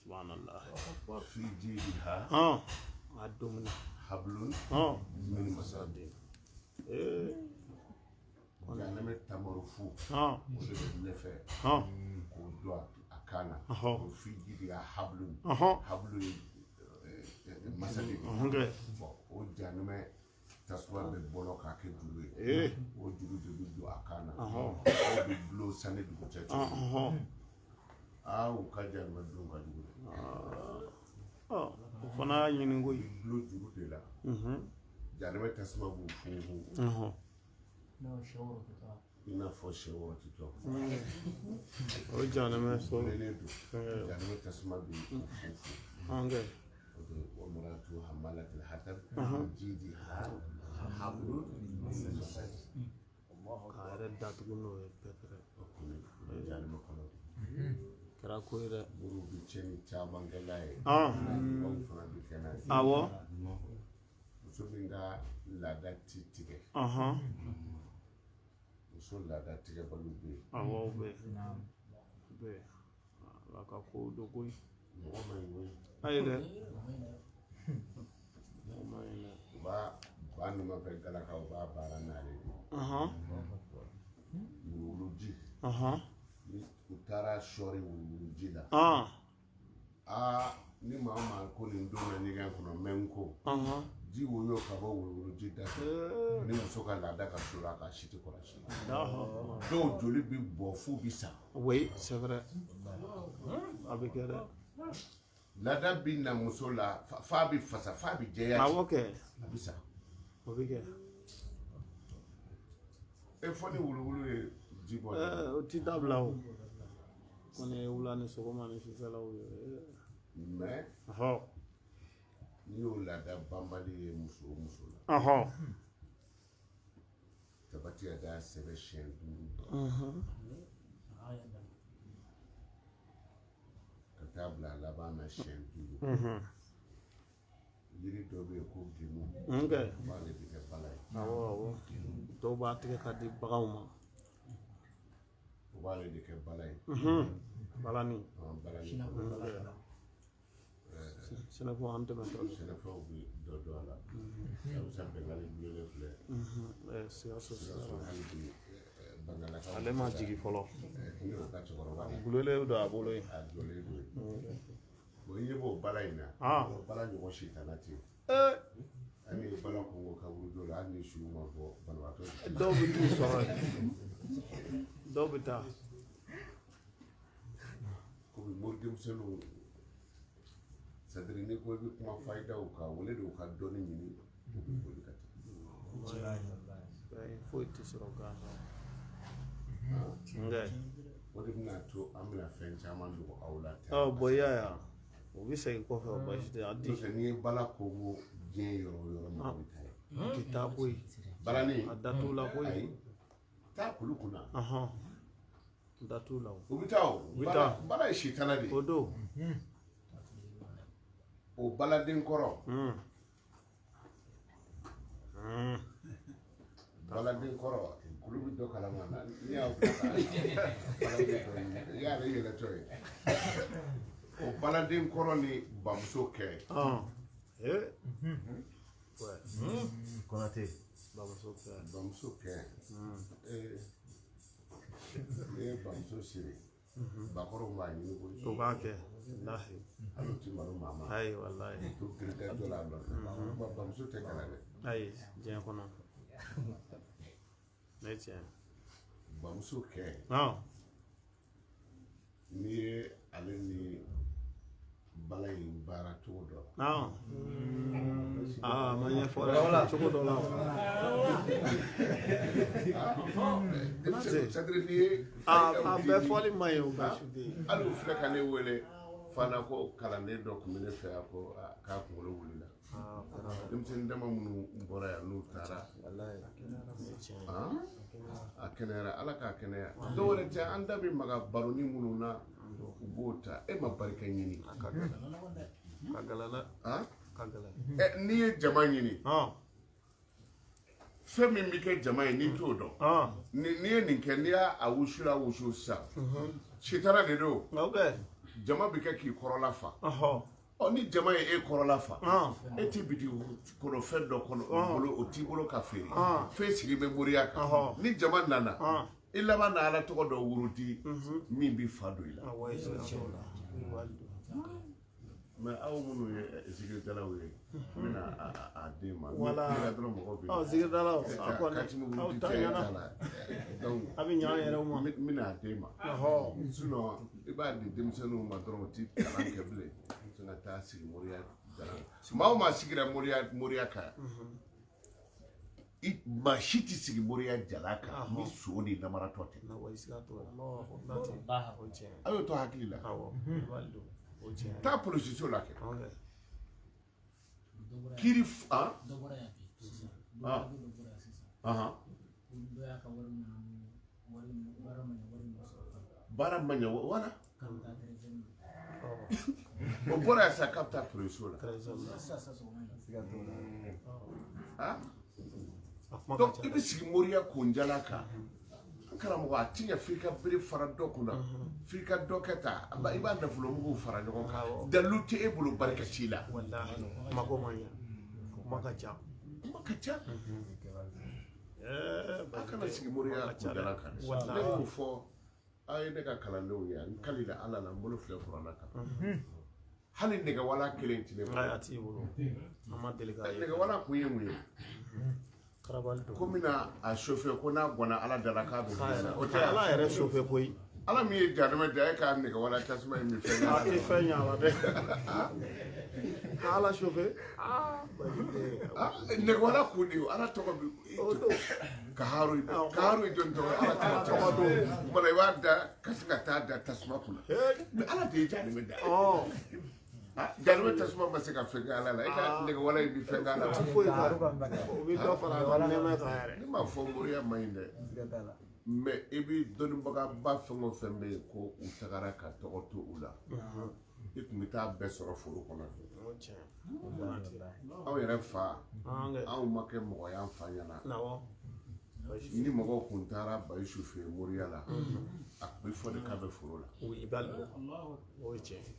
Subhanallah. Fi jidiha. A dumuni. Hablun. Min masad. Jahanama tamaro fu. O de bɛ ne fɛ. K'o don a kan na. O fi jidiha hablun. Hablun ye masadi. Bon o jahanama tasuma bɛ bɔlɔ k'a kɛ juru ye. O juru de bɛ don a kan na. O bɛ bulon sanni dugu cɛ cogo. Aa u ka jahanama don ka jugu dɛ. O fana y'a ɲini koyi. Bulon juru de la. Jahanama tasuma b'u funfun. I n'a fɔ sɛ wɔrɔti tɔ. O ye jahanama so. Wulelen don. Jahanama tasuma b'u funfun. Wa mura'atuhu hammalatal hatab. Jidiha hablun min masad. K'a yɛrɛ datugu n'o ye pɛtɛrɛ. O kɔni o ye jahanama kɔnɔ de. Kɛra ko ye dɛ. Moriw bɛ tiɲɛni caman kɛ n'a ye. Ɲumanw fana bɛ kɛ n'a ye. Awɔ. Muso min ka laada ti tigɛ. Muso laada tigɛbaliw bɛ yen. Awɔ, o bɛ yen. O bɛ yen. Ala ka kow don koyi. Mɔgɔ man ɲi koyi. Ayi dɛ. Mɔgɔ man ɲi dɛ. U b'a ba nɔfɛ galaka u b'a baara n'ale de ye. Wuluwuluji. Ni u taara sɔɔri wuluwuluji la. Aa ni maa o maa ko nin donna ɲɛgɛn kɔnɔ n bɛ n ko. Ji woyo ka bɔ wuluwuluji da fɛ. Ni muso ka laada ka so la a ka si tɛ kɔlɔsi. Dɔw joli bɛ bɔ f'u bɛ sa. Oui, c'est vrai. A bɛ kɛ dɛ. Laada bɛ na muso la f'a bɛ fasa f'a bɛ jɛya. Awɔ kɛ. A bɛ sa. O bɛ kɛ. E fɔ ni wuluwulu ye ji bɔ. O ti dabila o. Kɔni ye wula ni sɔgɔma ni sufɛlaw ye. Mais. N'i y'o laada banbali ye muso o muso la. Tabati y'a da sɛbɛn siɲɛ 5. Ka taa bila a laban na siɲɛ 5. Yiri dɔ bɛ yen ko gemu. O b'ale de kɛ bala ye. Awɔ awɔ. Dɔw b'a tigɛ ka di baganw ma. O b'ale de kɛ bala ye. Balani. Balani. Sɛnɛfɔ an tɛmɛtɔ. Sɛnɛfɛnw bɛ dɔ dɔn a la. Sisan Bengali gulonnen filɛ. Sikaso hali bi Bangalakaw. Ale ma jigin fɔlɔ. Ne y'o ka cɛkɔrɔba de ye. Gulonnen don a bolo yen. A jɔlen don yen. Bon i ɲɛ b'o bala in na. O bala ɲɔgɔn sitana tɛ yen. Hali ni bala kɔngɔ kaburu dɔ la hali ni su ma bɔ banabaatɔ. Dɔw bɛ t'u sɔrɔ yen. Dɔw bɛ taa. Komi mori denmisɛnninw. C'est-à-dire n'i ko i bɛ kuma fayidaw kan o de u ka dɔnni ɲini u bɛ boli ka taa. Foyi tɛ sɔrɔ gansan. O de bɛna to an bɛna fɛn caman dogo aw la. Bɔn i y'a ye wa o bɛ segin kɔfɛ o baasi tɛ a di. N'o tɛ n'i ye bala ko diɲɛ yɔrɔ o yɔrɔ mɔgɔ bɛ taa yen. O tɛ taa koyi. Balani. A da t'o la koyi. Ayi taa kulu kunna. Da t'o la o. U bɛ taa o. U bɛ taa. Bala ye sitana de ye. O don. O baladen kɔrɔ. Baladen kɔrɔ kulu bɛ dɔ kalama na n'i y'a bila ka baladen dɔ ɲini i y'ale yɛlɛtɔ ye. O baladen kɔrɔ ni bamuso kɛ. Konate. Bamuso kɛ. Bamuso kɛ. N'i ye bamuso siri. Bakɔrɔw b'a ɲini koyi. O b'a kɛ. Walahi. Hali o ti malo maa ma. Ayi walahi. To kirikɛ dɔ la a nɔfɛ. Bamuso tɛ kalan dɛ. Ayi diɲɛ kɔnɔ. Ne tiɲɛ. Bamuso kɛ. N'i ye ale ni bala in baara cogo dɔ la. A ma ɲɛfɔ dɛ cogo dɔ la. C'est-à-dire n'i ye. A bɛɛ fɔli man ɲi o baasi tɛ yen. Hali u filɛ ka ne wele fana ko kalanden dɔ tun bɛ ne fɛ yan ko k'a kunkolo wulila. Denmisɛnnin dama minnu bɔra yan n'u taara. A kɛnɛyara ala k'a kɛnɛya. Dɔw wɛrɛ tɛ an da bɛ maga baroni minnu na u b'o ta e ma barika ɲini. A ka gɛlɛn. Ka gɛlɛn dɛ. Ka gɛlɛn. N'i ye jama ɲini. Fɛn min bɛ kɛ jama ye n'i t'o dɔn. N'i ye nin kɛ n'i y'a wusula wusu sisan. Sitana de don. Jama bɛ kɛ k'i kɔrɔla fa. Ɔ ni jama ye e kɔrɔla fa. E t'i bitigi kɔnɔ fɛn dɔ kɔnɔ bolo o t'i bolo ka feere. Fɛn sigi bɛ moriya kan. Ni jama nana. I laban na ala tɔgɔ dɔ wurudi min bɛ fa don i la. Mais aw minnu ye zikiridalaw ye n bɛna a den ma. Wala dɔrɔn mɔgɔw bɛ. Zikiridalaw a kɔni aw ta ɲɛna. Donc a bɛ ɲɛ an yɛrɛw ma. N bɛna a den ma. Sinon i b'a di denmisɛnninw ma dɔrɔn u ti kalan kɛ bilen. Ka taa sigi moriya jalan. Maa o maa sigira moriya kan. Maa si tɛ sigi moriya jalan kan ni so ni namaratɔ tɛ. A y'o to hakili la. Taa polisiso la kɛ. Kiri Baara ma ɲɛ wala o bɔra yan sisan k'a bɛ taa polisiso la. Donc i bɛ sigi moriya kunjala kan. An karamɔgɔ a ti ɲɛ f'i ka bere fara dɔ kunna, f'i ka dɔ kɛ tan, i b'a nafolomuguw fara ɲɔgɔn kan, dalilu tɛ e bolo, barika t'i la. Walahi mako ma ɲɛ, kuma ka ca. Kuma ka ca. A kana sigi moriya kunjala kan. Ne y'o fɔ aw ye ne ka kalandenw ye, n kalila Ala la, n bolo filɛ kuranna kan. Hali nɛgɛwala kelen tɛ ne bolo. A t'i bolo. An ma deli k'a ye. Nɛgɛwala kun ye mun ye? Ko n bɛna a chauffer ko n'a gɔnna Ala da la k'a bɛ wuli. O tɛ Ala yɛrɛ chauffer koyi. Ala min ye jahanama da e k'a nɛgɛwala tasuma in min fɛn ɲɛ. A tɛ fɛn ɲɛ a la dɛ. Ka Ala chauffer. Nɛgɛwala kun de ye Ala tɔgɔ bi. Kaharu kaharu jɔn tɔgɔ Ala tɔgɔ don. Kumana i b'a da ka sin ka taa da tasuma kunna. Mais Ala de ye jahanama da. Jahanama tasuma ma se ka fɛn kɛ Ala la, e ka nɛgɛwala in bɛ fɛn kɛ Ala la. Foyi t'a la. O bɛ dɔ fara a ka nɛɛma kan yɛrɛ. Ne m'a fɔ moriya man ɲi dɛ. Mais i bɛ dɔnnibagaba fɛn o fɛn bɛ yen ko u tagara ka tɔgɔ to u la, i tun bɛ taa bɛɛ sɔrɔ foro kɔnɔ. Anw yɛrɛ fa, anw ma kɛ mɔgɔ y'an fa ɲɛna. Ni mɔgɔw kun taara Bayisu fɛ yen moriya la, a tun bɛ fɔ de k'a bɛ foro la.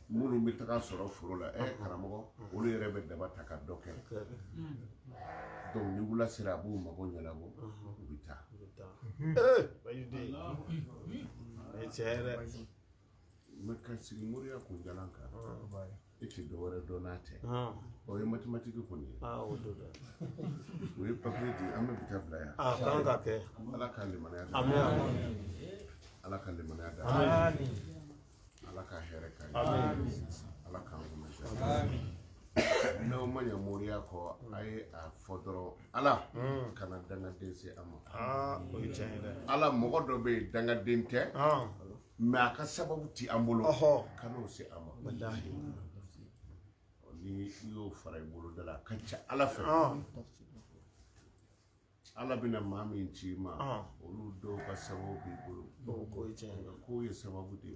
Minnu bɛ taga sɔrɔ foro la, karamɔgɔ, olu yɛrɛ bɛ daba ta ka dɔ kɛ. Donc ni wula sera a b'u mago ɲɛnabɔ, u bɛ taa. Mais ka sigi moriya kunjalan kan, e tɛ dɔ wɛrɛ dɔn n'a tɛ. O ye mathématique kɔni ye. O ye papier di, an bɛ bi taa bila yan. A kan ka kɛ. Ala ka limaniya da. Ala ka limaniya da. Ala ka hɛrɛ k'an ye. Ala k'an kunna diya. N'aw ma ɲɛ moriya kɔ, a ye a fɔ dɔrɔn Ala kana dangaden se a ma. O ye tiɲɛ ye dɛ. Ala mɔgɔ dɔ bɛ yen dangaden tɛ. Mais a ka sababu ti an bolo. Kan'o se a ma. Walahi. Ni i y'o fara i bolo da la, a ka ca Ala fɛ. Ala bɛna maa min ci i ma, olu dɔw ka sababu b'i bolo. O ye tiɲɛ ye. K'o ye sababu de ye.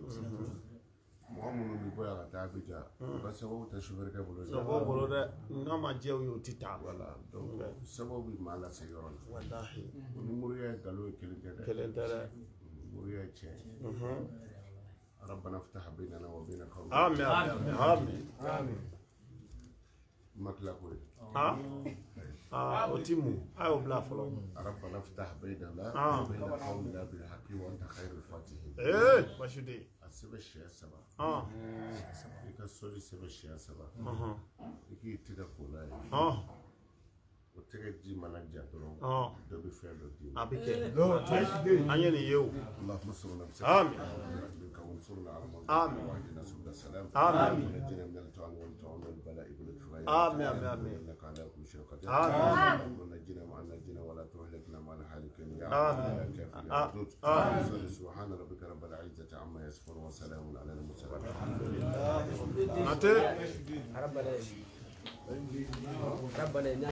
Mɔgɔ minnu bɛ bɔ yan ka taa Abijan, u ka sababu tɛ sofɛrikɛ bolo. O bolo dɛ, n'a ma diya u ye u tɛ taa. Voilà, donc sababu bɛ maa lase yɔrɔ la. Walahi. Ni moriya ye nkalon ye, kelen tɛ dɛ. Kelen tɛ dɛ. Moriya ye tiɲɛ ye. ربنا افتح بيننا وبين قومنا. آمين آمين آمين. ما كوي. أوتيمو أيوة بلا فلو. ربنا افتح بيننا وبين قومنا بالحق وأنت خير الفاتحين. إيه باشودي. السبع الشيء سبعة. يكسر السبع الشيء سبعة. يكي تدخل. O tɛgɛ ji mana ja dɔrɔn dɔ bɛ fɛn dɔ d'i ma. A bɛ kɛ. An ye nin ye o. Allahumma salli ala Amin. Amin. Amin. Amin. Amin. Amin. Amin. Subhana rabbika rabbil izzati amma yasifun wa salamun ala al-mursalin. Ate. Rabbana.